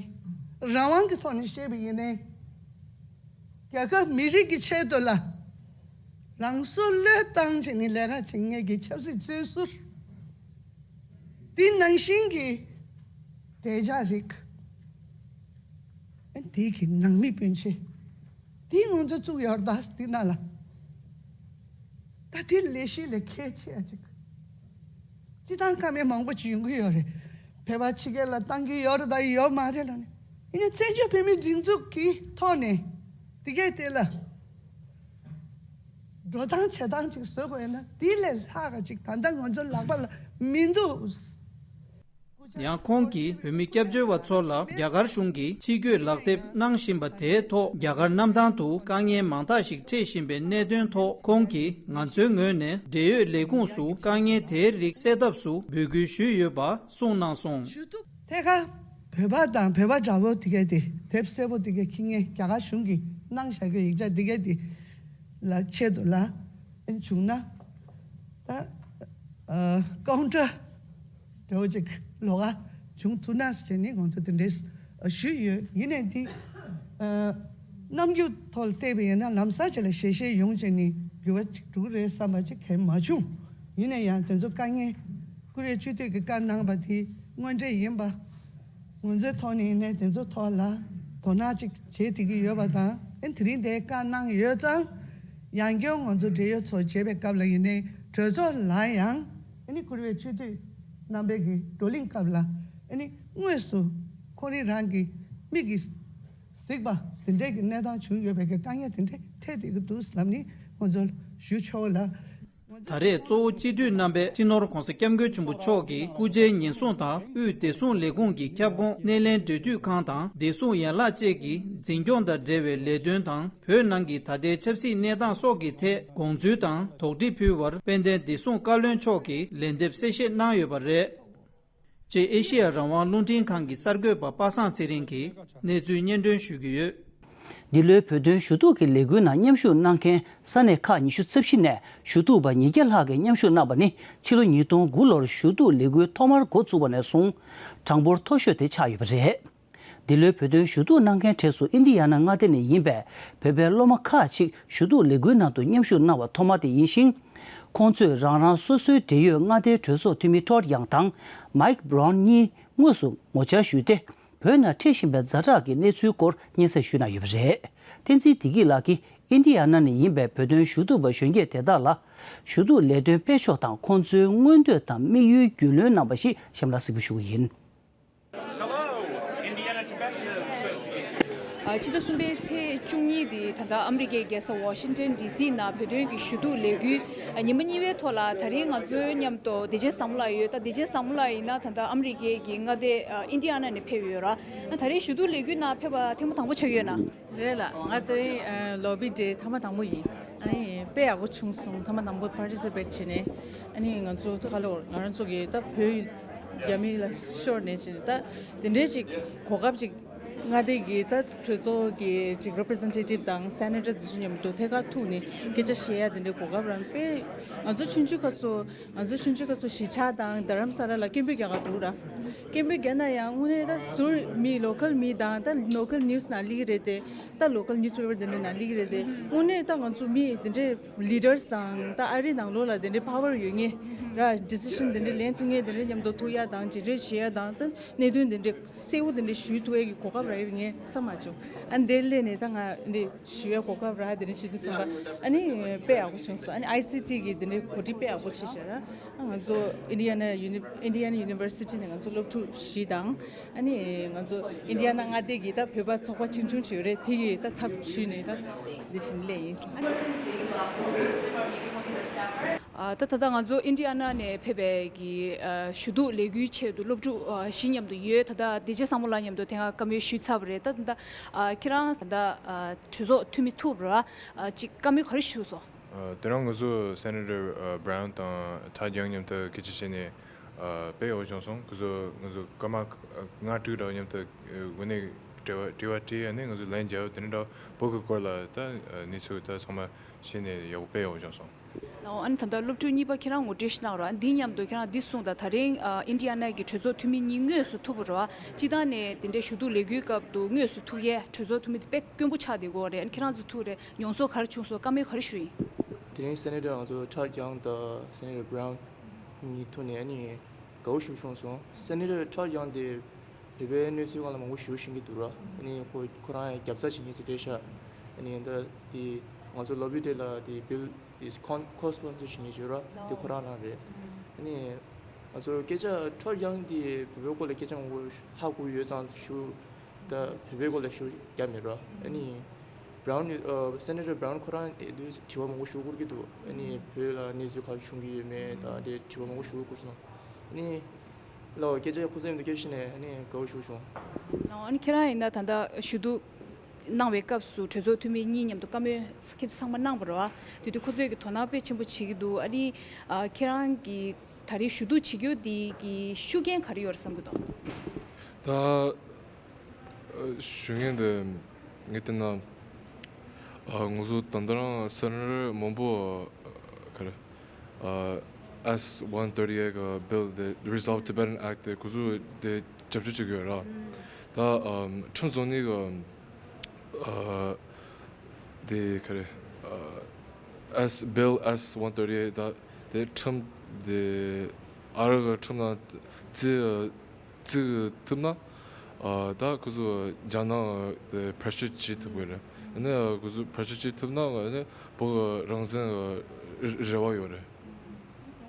རང་དབང་གི་ཐོག་ནས་བཤད་པ་ཡིན་ནའི། རྒྱལ་ཁབ་མི་རིགས་ཀྱི་ཆེད་དུ་ལ་རང་སྲོག་བློས་བཏང་བྱས་ནས་ལས་ཀ་བྱེད་མཁན་གྱི་ཆབ་སྲིད་བཙོན་ཟུར། དེ་ནང་བཞིན་གྱི་བདེ་འཇགས་རིགས། དེ་གི་ནང་མི་སྤུན་མཆེད། དེ་ང་ཚོ་བཙུགས་ཡོད་རེད་ད་འདི་ན་ལ། ད་དེ་ལས་གཞི་ལས་ཁེ་ཆེ་ཨ་ཅིག་སྤྱི་བཏང་ཁ་མེད་མང་པོ་ཅིག་ཡོང་གི་ཡོད་རེད། བོད་པ་ཕྱི་རྒྱལ་ལ་བཏང་གི་ཡོད་རེད་ད་ཡོད་མ་རེད་ལ་ནི། ཡིན་ན་བཙན་བྱོལ་བོད་མིའི་སྒྲིག་འཛུགས་ཀྱི་ཐོག་ནས་དེ་གས་དེ་ལ་འགྲོ་སྟངས་བྱེད་སྟངས་ཅིག་བཟོ་དགོས་ཡོད་ན་དེ་ལས་ལྷག་ག་ཅིག་ད་ལྟ་ང་ཚོ་ལག་པ་ལ་མི་འདུག་ཡང་ཁོང་གིས་བོད་མི་སྐྱབས་བཅོལ་བ་ཚོ་ལ་རྒྱ་གར་གཞུང་གིས་ཕྱི་སྐྱོད་ལག་དེབ་གནང་བཞིན་པ་དེའི་ཐོག་རྒྱ་གར་གནམ་ཐང་དུ་དཀའ་ངལ་མང་དག་ཞིག་འཕྲད་བཞིན་པའི་གནད་དོན་ཐོག་ཁོང་གིས་ང་ཚོའི་ངོས་ནས་འབྲེལ་ཡོད་ལས་ཁུངས་སུ་དཀའ་ངལ་དེའི་རིགས་སེལ་ཐབས་སུ་འབོད་སྐུལ་ཞུས་ཡོད་པ་གསུངས་གནང་སོང་། ཐད་ཀར་བོད་པ་དང་བོད་པ་འདྲ་བོ་དེ་གས་དེ་དེབ་སེར་པོ་དེ་གས་ཁྱི་ངན་རྒྱ་གར་གཞུང་གིས་གནང་བཞག་གི་ཡིག་ཆ་དེ་གས་དེ་ལ་ཆེད་དུ་ལ་བྱུང་ན་ད་ཀའུན་ཊར་འདྲ་བོ་ཅིག་ལོགས་ཀ་བྱུང་ཐུབ་ན་ཟེར་ནས་ང་ཚོ་དེ་འདྲས་ཞུས་ཡོད། ཡིན་ནའི་འདི་རྣམ་འགྱུར་ཐོག་ལ་བལྟས་པ་ཡིན་ན་ལམ་སང་ཅིག་ལ་ཞལ་བཞེས་ཡོང་བྱས་ནས་འགྱུར་བ་ཅིག་འགྲོ་གི་རེད་བསམ་པ་ཅིག་གང་ཡང་མ་བྱུང་། ཡིན་ན་ཡང་དེ་ཚོ་དཀའ་ངལ་ཀུ་རེ་སྤྱི་འཐུས་ཀྱིས་བཀའ་གནང་བ་དེ་དངོས་འབྲེལ་ཡིན་པ། ང་ཚོའི་ཐོག་ནས་ཡིན་ནའི་དེ་ཚོ་ཐོག་ལ་དོ་སྣང་ཅིག་བྱེད་བསྡད་ཀྱི་ཡོད་པ་དང་། ཨ་ནི་དེ་རིང་འདིར་བཀའ་གནང་ཡོད་ཙང་། ཡང་བསྐྱར་ང་ཚོ་འབྲེལ་ཡོད་ཚོ་མཇལ་བའི་སྐབས་ལ་ཡིན་ནའི་གྲོས་ཚོགས་ལ་ཡང་ཨ་ནི་ཁུ་རུ་བའི་སྤྱི་འཐུས་རྣམ་པའི་གི་བགྲོ་གླེང་སྐབས་ལ་ཨ་ནི་དངོས་སུ་ཁོ་རང་རང་གི་མིག་གིས་གཟིགས་པ་དེ་འདྲའི་གི་གནས་སྟངས་བྱུང་ཡོད་པའི་གི་དཀའ་ངལ་དེ་འདྲ་འཕྲད་བསྡད་ཀྱི་འདུག་ལབ་ནས་ང་ཚོ་ཞུ་ཆོག་ལ། ད་རེས་གཙོ་བོ་སྤྱི་འཐུས་རྣམ་པས་སྤྱི་ནོར་༧གོང་ས་༧སྐྱབས་མགོན་ཆེན་པོ་མཆོག་གི་སྐུ་ཕྱྭའི་ཉེན་སྲུང་དང་དབུས་བདེ་སྲུང་ལས་ཁུངས་ཀྱི་ཁྱབ་ཁོངས་སྣེ་ལེན་འབྲེལ་མཐུད་ཁང་དང་བདེ་སྲུང་ཡན་ལག་བཅས་ཀྱི་འཛིན་སྐྱོང་དང་འབྲེལ་བའི་ལས་དོན་དང་། བོད་ནང་གི་ད་ལྟའི་ཆབ་སྲིད་གནས་སྟངས་སོགས་ཀྱི་ཐད་དགོངས་ཚུལ་དང་དོགས་འདྲི་ཕུལ་བར་དཔལ་ལྡན་བདེ་སྲུང་བཀའ་བློན་མཆོག་གིས་ལན་འདེབས་གསལ་བཤད་གནང་ཡོད་པ་རེད། ཅེས་ཨེ་ཤེ་ཡ་རང་དབང་རླུང་འཕྲིན་ཁང་གི་གསར་འགོད་པ་པ་སངས་ཚེ་རིང་གིས་གནས་ཚུལ་སྙན་སྒྲོན་ཞུ་གི་ཡོད། འདི་ལོའི་བོད་དོན་ཞུ་གཏུག་གི་ལས་འགུལ་ནང་མཉམ་ཞུགས་གནང་མཁན་ས་གནས་ཁག་ཉི་ཤུ་རྩ་བཞི་ནས་ཞུ་གཏུག་པ་ཉིས་བརྒྱ་ལྷག་གིས་མཉམ་ཞུགས་གནང་བ་ནི་ཕྱི་ལོ་ཉིས་སྟོང་དགུ་ལོར་ཞུ་གཏུག་ལས་འགུལ་ཐོག་མར་འགོ་བཙུགས་པ་ནས་བཟུང་གྲངས་འབོར་མཐོ་ཤོས་དེ་ཆགས་ཡོད་པ་རེད། འདི་ལོའི་བོད་དོན་ཞུ་གཏུག་གནང་མཁན་གྲས་སུ་ཨིན་ཌི་ཡ་ན་མངའ་སྡེ་ནས་ཡིན་པའི་བོད་པའི་སློབ་མ་ཁག་ཅིག་ཞུ་གཏུག་ལས་འགུལ་ནང་དུ་མཉམ་ཞུགས་གནང་བ་ཐོག་མ་དེ་ཡིན་ཞིང་། ཁོང་ཚོས་རང་རང་སོ་སོའི་འབྲེལ་ཡོད་མངའ་སྡེའི་གྲོས་ཚོགས་འཐུས་མི་ཊོཌ་ཡང་དང་མཱིག་བྷི་རའུན་གཉིས་དངོས་སུ་ངོ་བཅར་ཞུས་ཏེ། བོད་ནང་འཕྲད་བཞིན་པའི་ཛ་དྲག་གི་གནས་ཚུལ་སྐོར་སྙན་སེང་ཞུས་གནང་ཡོད་པ་རེད། བསྟན་འཛིན་བདེ་སྐྱིད་ལགས་ཀྱིས་ཨིན་ཌི་ཡ་ན་ནས་ཡིན་པའི་བོད་དོན་ཞུ་གཏུག་པ་གཞོན་སྐྱེས་དེ་དག་ལ་ཞུ་གཏུག་ལས་དོན་སྤེལ་ཕྱོགས་དང་ཁོང་ཚོའི་མངོན་འདོད་དང་དམིགས་ཡུལ་རྒྱུས་ལོན་གནང་བ་ཞིག་གཤམ་ལ་གཟིགས་འབུལ་ཞུ་གི་ཡིན། ཕྱི་ཟླ་གསུམ་པའི་ཚེས་བཅུ་གཉིས་དེ་ད་ལྟ་ཨ་མི་རི་ཀའི་རྒྱལ་ས་ཝ་ཤིང་ཊོན་ཌི་སི་ནང་བོད་དོན་གྱི་ཞུ་གཏུག་ལས་འགུལ་ཉི་མ་གཉིས་པའི་ཐོག་ལ་ད་རིང་ང་ཚོའི་མཉམ་དུ་བདེ་ཆེན་བཟང་མོ་ལགས་ཡོད། ད་བདེ་ཆེན་བཟང་མོ་ལགས་ཡིན་ན་ད་ལྟ་ཨ་མི་རི་ཀའི་གི་མངའ་སྡེ་ཨིན་ཌི་ཡ་ན་ནས་ཕེབས་ཡོད་ར། ད་རིང་ཞུ་གཏུག་ལས་འགུལ་ནང་ཕེབས་པ་ཐེངས་མ་དང་པོ་ཆགས་ཡོད་ན། རེད་ལ། ང་དེ་རིང་ལོ་བི་ཌེ་ཐེངས་མ་དང་པོ་ཡིན། ཨ་ནི་དཔེ་ཡག་པོ་བྱུང་སོང་། ཐེངས་མ་དང་པོ་པར་ཊི་སི་པེཊ་བྱས་ནས། ཨ་ནི་ང་ཚོ་ཁ་ལོར་ང་རང་ཚོ་གི་ད་བོད་རྒྱ་མི་ལ་ཤོར་ནས་ཅི་ད་དེ་འདྲའི་ཅིག་གོ་སྐབས་ཅིག་མངའ་སྡེ་གི་ད་གྲོས་ཚོགས་ཀྱི་ཅིག་རེ་པི་རི་ཛེན་ཊེ་ཊིབ་དང་སེ་ནེ་ཊར་དེ་ཚོ་མཉམ་དུ་ཐད་ཀར་ཐུག་ནས་སྐད་ཆ་བཤད་ཡ་དེ་འདྲའི་གོ་སྐབས་རང་དཔེ། ང་ཚོ་ཆུང་ཆུང་སྐབས་སུ་ང་ཚོ་ཆུང་ཆུང་སྐབས་སུ་གཞིས་ཆགས་དང་རྡ་རམ་ས་ལ་ལ་སྐད་འབོད་རྒྱག་ག་འགྲོ་ར། སྐད་འབོད་རྒྱག་ན་ཡང་དངོས་གནས་ད་ཟུར་མི་ལོ་ཀལ་མི་དང་ད་ལོ་ཀལ་ནིའུ་སི་ནང་སླེབས་ཀྱི་རེད་དེ། ད་local newspaper དེ་འདྲའི་ནང་སླེབས་ཀྱི་རེད་དེ། དངོས་གནས་ད་ང་ཚོ་མི་དེ་འདྲའི་leaders དང་ད་ཨ་རི་ནང་ལོགས་ལ་དེ་འདྲའི་power ཡོད་མཁན་ར། decision དེ་འདྲའི་ལེན་ཐུབ་མཁན་དེ་འདྲའི་མཉམ་དུ་ཐུག་ཡ་དང་མཇལ་འཕྲད་བྱེད་ཡ་དང་ད་གནད་དོན་དེ་འདྲའི་གསལ་བོ་དེ་འདྲའི་ཞུ་ཐུབ་ཡ་གི་གོ་སྐབས་རག་ཡོད་ངས་བསམ་མ་བྱུང་། ཨ་འདིར་སླེབས་ནས་ད་ང་འདི་ཞུ་ཡ་གོ་སྐབས་རག་དེ་འདྲ་བྱེད་དུས་ཙམ་པ་ཨ་ནི་དཔེ་ཡག་པོ་བྱུང་སོང་། ཨ་ནི་ཨའི་སི་ཊི་གི་དེ་འདྲའི་གོ་སྒྲིག་དཔེ་ཡག་པོ་བྱས་བཞག་ར། ང་ཚོ་Indiana Uni- Indiana University ནས་ང་ཚོ་སློབ་ཕྲུག་བཞི་དང་། ཨ་ནི་ང་ཚོ་ཨིན་ཌི་ཡ་ན་མངའ་སྡེ་གི་ད་བོད་པ་ཚོགས་པ་ཆུང་ཆུང་ཅིག་ཡོད་རེད། དེ་གི་ད་ཚབ་ཞུས་ནས་ད་འདི་བྱིན་ལས་ཡིན། ཨ་ད་ད་ལྟ་ང་ཚོ་ཨིན་ཌི་ཡ་ན་ནས་ཕེབས་པའི་གི་ཨ་ཞུ་གཏུག་ལས་འགུལ་ཆེད་དུ་སློབ་ཕྲུག་ཨ་བཞི་མཉམ་དུ་ཡོད། ད་ལྟ་བདེ་ཆེན་བཟང་མོ་ལགས་མཉམ་དུ་དེ་སྔ་བཀའ་མོལ་ཞུས་ཚར་བ་རེད། ད་ད་ལྟ་ཨ་ཁྱེད་རང་ད་ལྟ་ཨ་གྲོས་ཚོགས་འཐུས་མི་ཐུབ་ར། ཨ་ཅིག་བཀའ་མོལ་ག་རེ་ཞུས་སོང་། ཨ་དེ་རིང་ང་ཚོ་Senator ཨ་Brown དང་Todd Young མཉམ་དུ་སྐད་ཆ་བཤད་ནས་ཨ་དཔེ་ཡག་པོ་བྱུང་སོང་། ཁོ་ཚོ་ང་ཚོ་སྐར་མ་ལྔ་དྲུག་རེ་མཉམ་དུ་ཨ་དངོས་གནས་དྲི་བ་དྲི་བ་དྲིས། ཨ་ནི་ང་ཚོ་ལན་རྒྱབ། དེ་ནས་ད་བོད་ཀྱི་སྐོར་ལ་ད་ཨ་གནས་ཚུལ་ད་ཚང་མ་བཤད་ནས་ཡག་པོ་དཔེ་ཡག་པོ་བྱུང་སོང་། ཨོ་ཨ་ནི་ད་ལྟ་སློབ་ཕྲུག་གཉིས་པ་ཁྱེད་རང་ངོ་སྤྲོད་ཞིག་གནང་རོགས། ཨ་འདི་མཉམ་དུ་ཁྱེད་རང་འདི་གསུངས་དང་། ད་རིང་ཨ་ཨིན་ཌི་ཡ་ན་གི་གྲོས་ཚོགས་འཐུས་མི་གཉིས་དངོས་སུ་ཐུག་པ་རེད་བ། སྤྱིར་བཏང་ནས་དེ་འདྲའི་ཞུ་གཏུག་ལས་འགུལ་སྐབས་དུ་དངོས་སུ་ཐུག་ཡས་གྲོས་ཚོགས་འཐུས་མི་དེ་དཔེ་དཀོན་པོ་ཆགས་བསྡད་ཀྱི་ཡོད་རེད། ཨ་ནི་ཁྱེད་རང་ཚོ་ཐུག་རེད། མྱོང་ཚོར་ག་རེ་བྱུང་སོང་། བཀའ་མོལ་ག་རེ་ཞུ་ཡིན། དེ་རིང་Senator ང་ཚོ་Todd Young དང་Senator Brown གཉིས་ཐུག་ནས་ཨ་ནི་དགའ་བོ་ཞིག་བྱུང་སོང་། Senator Todd Young དེ་བོད་པའི་གནས་ཚུལ་སྒང་ལ་མང་པོ་ཞིག་ཤེས་ཀྱི་འདུག་ར། ཨ་ནི་ཁོ་ཁོ་རང་ཡང་རྒྱབ་རྩ་བྱེད་མཁན་ཅིག་རེད་ཤག་ཨ་ནི་ད་དེ་ང་ཚོ་lobby day ལ་དེ་bill དེ་ཁོ་ཁོ་sponsor བྱེད་མཁན་ཅིག་ཡོད་ར། དེ་ཁོ་རང་རང་རེད། ཨ་ནི་ང་ཚོ་སྐད་ཆ་Todd Young དེ་བོད་པའི་སྐོར་ལ་སྐད་ཆ་མང་པོ་ཧ་གོ་ཡོད་ཙང་ཞུ། ད་བོད་པའི་སྐོར་ལ་ཞུ་རྒྱུ་མེད་ར། ཨ་ནི་Brown ཨ་Senator Brown ཁོ་རང་ཨེ་དུས་དྲི་བ་མང་པོ་ཞུ་དགོས་ཀྱི་འདུག་ཨ་ནི་བོད་ལ་གནས་ཚུལ་ག་རེ་བྱུང་གི་ཡོད་མེད་དང་དེ་དྲི་བ་མང་པོ་ཞུ་དགོས་སོང་། ཨ་ནི་ལའོ་སྐད་ཆ་ཁོ་ཚོ་མཉམ་དུ་སྐད་ཆ་བཤད་ནས་ཨ་ནི་དགའ་བོ་ཞིག་བྱུང་། ཨ་ནི་ཁྱེད་རང་ཡིན་ན་ད་ལྟ་ཞུ་གཏུག་གནང་བའི་སྐབས་སུ་གྲོས་ཚོགས་འཐུས་མི་གཉིས་མཉམ་དུ་བཀའ་མོལ་ཁྱེད་ཚོ་ཚང་མ་གནང་བ་རེད་བ། དེ་དུས་ཁོ་ཚོས་ཀྱི་དོ་སྣང་དཔེ་ཆེན་པོ་བྱེད་ཀྱི་འདུག་ཨ་ནི་ཨ་ཁྱེད་རང་གི་ད་རེས་ཞུ་གཏུག་བྱེད་རྒྱུ་འདི་གི་ཤུགས་རྐྱེན་ག་རེ་ཡོད་རེད་བསམ་གྱི་འདུག་ད་ཞུ་མཁན་དེ་ངས་བལྟས་ན། ཨ་ང་ཚོ་ད་ལྟ་རང་སེ་ནེ་ཊར་མང་པོ་ག་རེ་ཨ་S one thirty-eight གི་bill དེ་Resolve Tibetan Act དེ་ཁོ་ཚོ་དེ་རྒྱབ་སྐྱོར་བྱེད་ཀྱི་ཡོད་ར། ད་ཨ་ཁྲིམས་བཟོ་ནི་གི་ཨ་དེ་ག་རེ་ཨ་S bill S one thirty-eight ད་དེ་ཁྲིམས་དེ་ཨ་རི་གི་ཁྲིམས་ནང་རྩི་རྩི་ཐུབ་ན། ཨ་ད་ཁོ་ཚོ་རྒྱ་ནག་དེ་pressure བྱེད་ཐུབ་ཀྱི་རེད། ཨ་ནི་ཁོ་ཚོ་pressure བྱེད་ཐུབ་ན་ཨ་ནི་བོད་ཀྱི་རང་བཙན་གྱི་རེ་བ་ཡོད་རེད།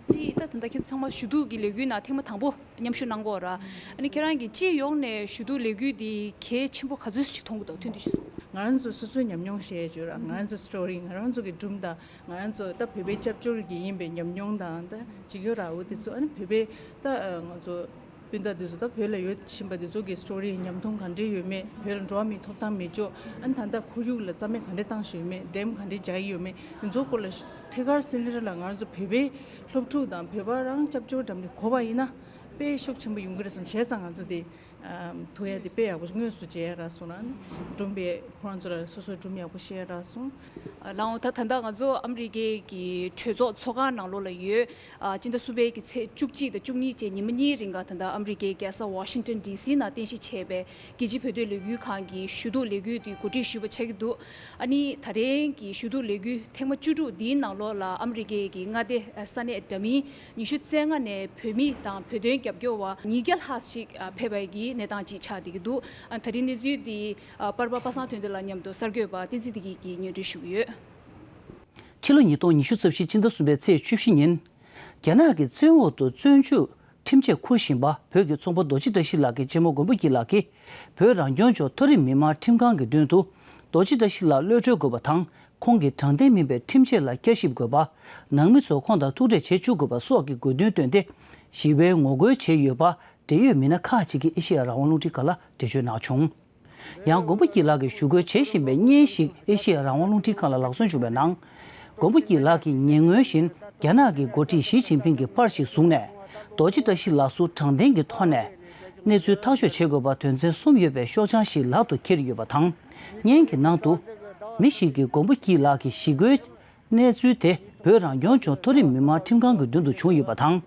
དེ་ད་ད་ལྟ་ཁྱེད་ཚོ་ཚང་མ་ཞུ་གཏུག་གི་ལས་འགུལ་ནང་ཐེངས་མ་དང་པོ་མཉམ་ཞུགས་གནང་གི་ཡོད་ར། ཨ་ནི་ཁྱེད་རང་གིས་སྤྱི་ཡོངས་ནས་ཞུ་གཏུག་ལས་འགུལ་འདི་གལ་ཆེན་པོ་ག་ཚོད་ཅིག་མཐོང་གི་འདུག་ཐུགས་འདོད་ཞུ་སོང་། ང་རང་ཚོ་སོ་སོའི་ཉམས་མྱོང་བཤད་ཡ་ཅིག་ཡོད་ར། ང་རང་ཚོའི་story ང་རང་ཚོ་གི་སྒྲུང་དང་ང་རང་ཚོ་ད་བོད་པའི་སྐྱབས་བཅོལ་གྱི་ཡིན་པའི་ཉམས་མྱོང་དང་ད་ཅིག་ཡོད་ར། འོ་དེ་ཚོ་ཨ་ནི་བོད་པའི་ད་ང་ཚོ་སྤུན་ཟླ་དེ་ཚོ་ད་བོད་ལ་ཡོད་བཞིན་པ་དེ་ཚོ་གི་story ཉམས་མཐོང་ག་འདྲས་ཡོད་མེད། བོད་ལ་འགྲོ་བ་མིའི་ཐོབ་ཐང་མེད་ཕྱོགས། ཨ་ནི་ད་ལྟ་ཁོར་ཡུག་ལ་རྩ་མེད་ག་འདྲས་བཏང་བཞིན་ཡོད་མེད། dam ག་འདྲས་རྒྱག་གི་ཡོད་མེད། དེ་ཚོ་སྐོར་ལ་ཐད་ཀར་སེ་ནེ་ཊར་ལ་ང་རང་ཚོ་བོད་པའི་སློབ་ཕྲུག་དང་བོད་པ་རང་སྐྱབས་བཅོལ་འགྲམ་ནས་གོ་བ་ཡིན་ན་དཔེ་ཤུགས་ཆེན་པོ་ཡོང་གི་རེད་བསམ། བྱས་ཙང་ང་ཚོ་དེ་ཐུག་ཡ་དེ་དཔེ་ཡག་པོ་དངོས་སུ་མཇལ་ཡ་རག་སོང་། ཨ་ནི་སྒྲུང་དཔེ་ཁོ་རང་ཚོ་ལ་སོ་སོའི་སྒྲུང་ཡག་པོ་བཤད་ཡ་རག་སོང་། ལའོ་ད་ད་ལྟ་ང་ཚོ་ཨ་མི་རི་ཀའི་གི་གྲོས་ཚོགས་ཚོགས་ཁང་ནང་ལོགས་ལ་ཡོད། ཨ་སྤྱི་ཟླ་གསུམ་པའི་གི་ཚེས་བཅུ་གཅིག་དང་བཅུ་གཉིས་བཅས་ཉི་མ་གཉིས་རིང་ག་ད་ལྟ་ཨ་མི་རི་ཀའི་རྒྱལ་ས་ཝ་ཤིང་ཊོན་ཌི་སི་ནང་རྟེན་གཞི་བྱས་པའི་རྒྱལ་སྤྱིའི་བོད་དོན་ལས་འགུལ་ཁང་གི་ཞུ་གཏུག་ལས་འགུལ་དེ་གོ་སྒྲིག་ཞུས་པ་ཆགས་ཀྱི་འདུག་ཨ་ནི་ད་རེས་ཀྱི་ཞུ་གཏུག་ལས་འགུལ་ཐེངས་མ་བཅུ་དྲུག་འདིའི་ནང་ལོགས་ལ་ཨ་མི་རི་ཀའི་གི་མངའ་སྡེ་ས་གནས་འདྲ་མིན་ཉི་ཤུ་རྩ་ལྔ་ནས་བོད་མི་དང་བོད་དོན་རྒྱབ་སྐྱོར་བ་ཉིས་བརྒྱ་ལྷག་ཞིག་ཕེབས་པའི་གི་གནས་སྟངས་ཅིག་ཆགས་བསྡད་ཀྱི་འདུག་ཨ་ད་རེས་གནས་ཚུལ་འདི་ཨ་པར་པ་པ་སངས་དོན་ལྡན་ལགས་མཉམ་དུ་གསར་འགོད་པ་བསྟན་འཛིན་བདེ་སྐྱིད་ཀྱིས་སྙན་སྒྲོན་ཞུ་གི་ཡོད། ཕྱི་ལོ་ཉིས་སྟོང་ཉི་ཤུ་རྩ་བཞི་སྤྱི་ཟླ་གསུམ་པའི་ཚེས་བཅུ་བཞི་ཉིན། རྒྱ་ནག་གི་བཙོན་འོག་ཏུ་བཙོན་འཇུག་ཁྲིམས་ཆད་འཁུར་བཞིན་པ་བོད་ཀྱི་ཚོང་པ་རྡོ་རྗེ་བཀྲ་ཤིས་ལགས་ཀྱི་གཅེན་མོ་མགོན་པོ་སྐྱིད་ལགས་ཀྱིས་བོད་རང་སྐྱོང་ལྗོངས་མཐོ་རིམ་མི་དམངས་ཁྲིམས་ཁང་གི་མདུན་དུ། རྡོ་རྗེ་བཀྲ་ཤིས་ལགས་གློད་གྲོལ་དགོས་པ་དང་། ཁོང་གི་དྲང་བདེན་མིན་པའི་ཁྲིམས་ཆད་ལ་བསྐྱར་ཞིབ་དགོས་པ། ནང་མི་ཚོ་ཁོང་དང་ཐུག་འཕྲད་བྱེད་བཅུག་དགོས་པ་སོགས་ཀྱི་དགོས་འདུན་བཏོན་ཏེ། ཞི་བའི་ངོ་རྒོལ་བྱས་ཡོད་པ། འབྲེལ་ཡོད་མི་སྣ་ཁག་ཅིག་གིས་ཨེ་ཤེ་ཡ་རང་དབང་རླུང་འཕྲིན་ཁང་ལ་འགྲེལ་བརྗོད་གནང་བྱུང་། ཡང་མགོན་པོ་སྐྱིད་ལགས་ཀྱིས་ཞུ་སྐུལ་བྱེད་བཞིན་པའི་བརྙན་ཞིག་ཨེ་ཤེ་ཡ་རང་དབང་རླུང་འཕྲིན་ཁང་ལ་ལག་སོན་བྱུང་བའི་ནང་། མགོན་པོ་སྐྱིད་ལགས་ཀྱིས་ཉེ་སྔོན་བཞིན་རྒྱ་ནག་གི་འགོ་ཁྲིད་ཞི་ཅིན་ཕིང་གི་པར་ཞིག་བཟུང་ནས། རྡོ་རྗེ་བཀྲ་ཤིས་ལགས་སུ་དྲང་བདེན་གྱི་ཐོག་ནས་གནས་ཚུལ་ཐག་གཅོད་བྱེད་དགོས་པ་དོན་ཚན་གསུམ་ཡོད་པའི་ཤོག་བྱང་ཞིག་ལག་ཏུ་འཁྱེར་ཡོད་པ་དང་། བརྙན་གྱི་ནང་དུ། མི་ཞིག་གིས་མགོན་པོ་སྐྱིད་ལགས་ཀྱི་ཞི་རྒོལ། གནས་ཚུལ་དེ་བོད་རང་སྐྱོང་ལྗོངས་མཐོ་རིམ་མི་དམངས་ཁྲིམས་ཁང་གི་མདུན་དུ་བྱུང་ཡོད་པ་དང་།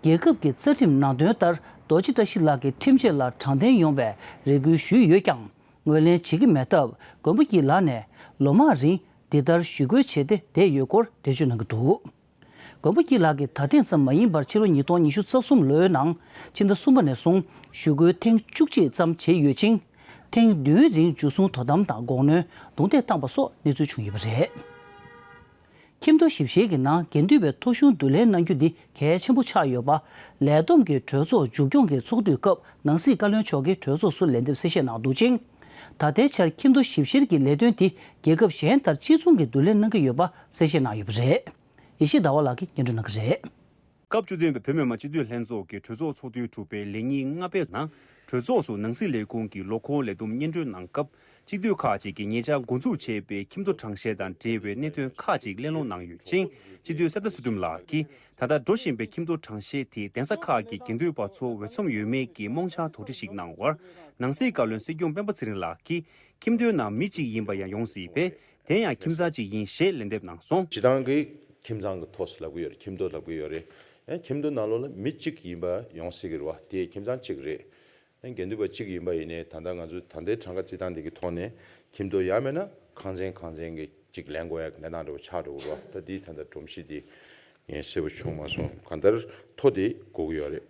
རྒྱལ་ཁབ་ཀྱི་རྩ་ཁྲིམས་ནང་དོན་ལྟར་རྡོ་རྗེ་བཀྲ་ཤིས་ལགས་ཀྱི་ཁྲིམས་ཆད་ལ་དྲང་བདེན་ཡོང་བའི་རེ་སྐུལ་ཞུས་ཡོད་ཀྱང་། ངོས་ལེན་བྱེད་ཀྱི་མེད་སྟབས། མགོན་པོ་སྐྱིད་ལགས་ནས་ལོ་མང་རིང་འདི་ལྟར་ཞུ་སྐུལ་བྱས་ཏེ་བསྡད་ཡོད་སྐོར་འགྲེལ་བརྗོད་གནང་གི་འདུག་མགོན་པོ་སྐྱིད་ལགས་ཀྱིས་ད་ཐེངས་ཙམ་མ་ཡིན་པར་ཕྱི་ལོ་ཉིས་སྟོང་ཉི་ཤུ་རྩ་གསུམ་ལོའི་ནང་ཕྱི་ཟླ་གསུམ་པ་ནས་བཟུང་ཞུ་སྐུལ་ཐེངས་བཅུ་གཅིག་ཙམ་བྱས་ཡོད་ཅིང་། ཐེངས་བདུན་རིང་འཇུ་བཟུང་དོ་དམ་དང་། དགོངས་གནོན་རྡུང་རྡེག་བཏང་པ་སོགས་གནས་ཚུལ་བྱུང་ཡོད་པ་རེད། ཁྱིམ་ཐོ་ཞིབ་བཤེར་གྱི་ནང་དགེ་འདུན་པའི་ཐོ་གཞུང་བསྡུ་ལེན་གནང་རྒྱུ་འདི་གལ་ཆེན་པོ་ཆགས་ཡོད་པ། ལས་བསྡོམས་ཀྱི་གྲོས་ཚོགས་མཇུག་སྐྱོང་གི་ཚོགས་དུས་སྐབས་ནང་སྲིད་བཀའ་བློན་མཆོག་གིས་གྲོས་ཚོགས་སུ་ལན་འདེབས་གསལ་བཤད་གནང་འདུག་ཅིང་། ད་ལྟའི་ཆར་ཁྱིམ་ཐོ་ཞིབ་བཤེར་གྱི་ལས་དོན་དེ་རྒྱལ་ཁབ་གཞན་ལྟར་གཅིག་མཚུངས་ཀྱིས་བསྡུ་ལེན་གནང་གི་ཡོད་པ་གསལ་བཤད་གནང་ཡོད་པ་རེད། ཡེ་ཤེས་ཟླ་བ་ལགས་ཀྱིས་སྙན་སྒྲོན་གནང་གི་རེད། སྐབས་བཅུ་བདུན་པའི་བོད་མི་མང་སྤྱི་འཐུས་ལྷན་ཚོགས་ཀྱི་གྲོས་ཚོགས་ཚོགས་དུས་དྲུག་པའི་ལས་ཉིན་ལྔ་པའི་ནང་གྲོས་ཚོགས་སུ་ནང་སྲིད་ལས་ཁུངས་ཀྱི་ལོ་འཁོར་ལས་བསྡོམས་སྙན་སྒྲོན་གནང་སྐབས། སྤྱི་འཐུས་ཁག་ཅིག་གིས་ཉེ་ཆར་འགོ་འཛུགས་བྱས་པའི་ཁྱིམ་ཐོ་གྲངས་བཤེར་དང་འབྲེལ་བའི་གནད་དོན་ཁག་ཅིག་གླེང་སློང་གནང་ཡོད་ཅིང་། སྤྱི་འཐུས་གསེར་རྟ་ཚུལ་ཁྲིམས་ལགས་ཀྱིས་ད་ལྟ་འགྲོ་བཞིན་པའི་ཁྱིམ་ཐོ་གྲངས་བཤེར་དེས་གདན་ས་ཁག་གི་དགེ་འདུན་པ་ཚོ་འོས་འཚམ་ཡོད་མེད་ཀྱི་རྨོངས་འཆར་དོགས་འདྲི་ཞིག་གནང་བར། ནང་སྲིད་བཀའ་བློན་སྲིད་སྐྱོང་སྤེན་པ་ཚེ་རིང་ལགས་ཀྱིས་ཁྱིམ་ཐོའི་ནང་མི་གཅིག་ཡིན་པ་ཡང་ཡོང་སྲིད་པས། དེ་ཡང་ཁྱིམ་ཚང་གཅིག་ཡིན་ཞེས་ལན་འདེབས་གནང་སོང་། སྤྱིར་བཏང་གི་ཁྱིམ་ཚང་གི་ཐོ་ལབ་ཀྱི་ཡོད་རེད། ཁྱིམ་ཐོ་ལབ་ཀྱི་ཡོད་རེད། ཡང་ཁྱིམ་ཐོ་ནང་ལོགས་ལ་མི་གཅིག་ཡིན་པ་ཡོང་སྲིད་ཀྱི་རེད་བ། དེ་ཁྱིམ་ཚང་གཅིག་རེད། ཡང་དགེ་འདུན་པ་གཅིག་ཡིན་པ་ཡིན་ནའི་ད་ལྟ་ང་ཚོ་ད་ལྟའི་གྲངས་ཀ་རྩིས་སྟངས་འདི་གི་ཐོག་ནས་ཁྱིམ་ཐོ་ཡང་མིན་ན་ཁང་ཚན་ཁང་ཚན་གྱི་གཅིག་ལེན་དགོས་ཡ་གི་གནས་སྟངས་འདྲ་པོ་ཆགས་འགྲོ་གི་རེད་བ། ད་འདི་ད་ལྟ་སྒྲོམ་གཞི་འདི་ངས་གསལ་པོ་བྱུང་མ་སོང་། གང་ལྟར་ཐོ་དེ་དགོས་ཀྱི་ཡོད་རེད།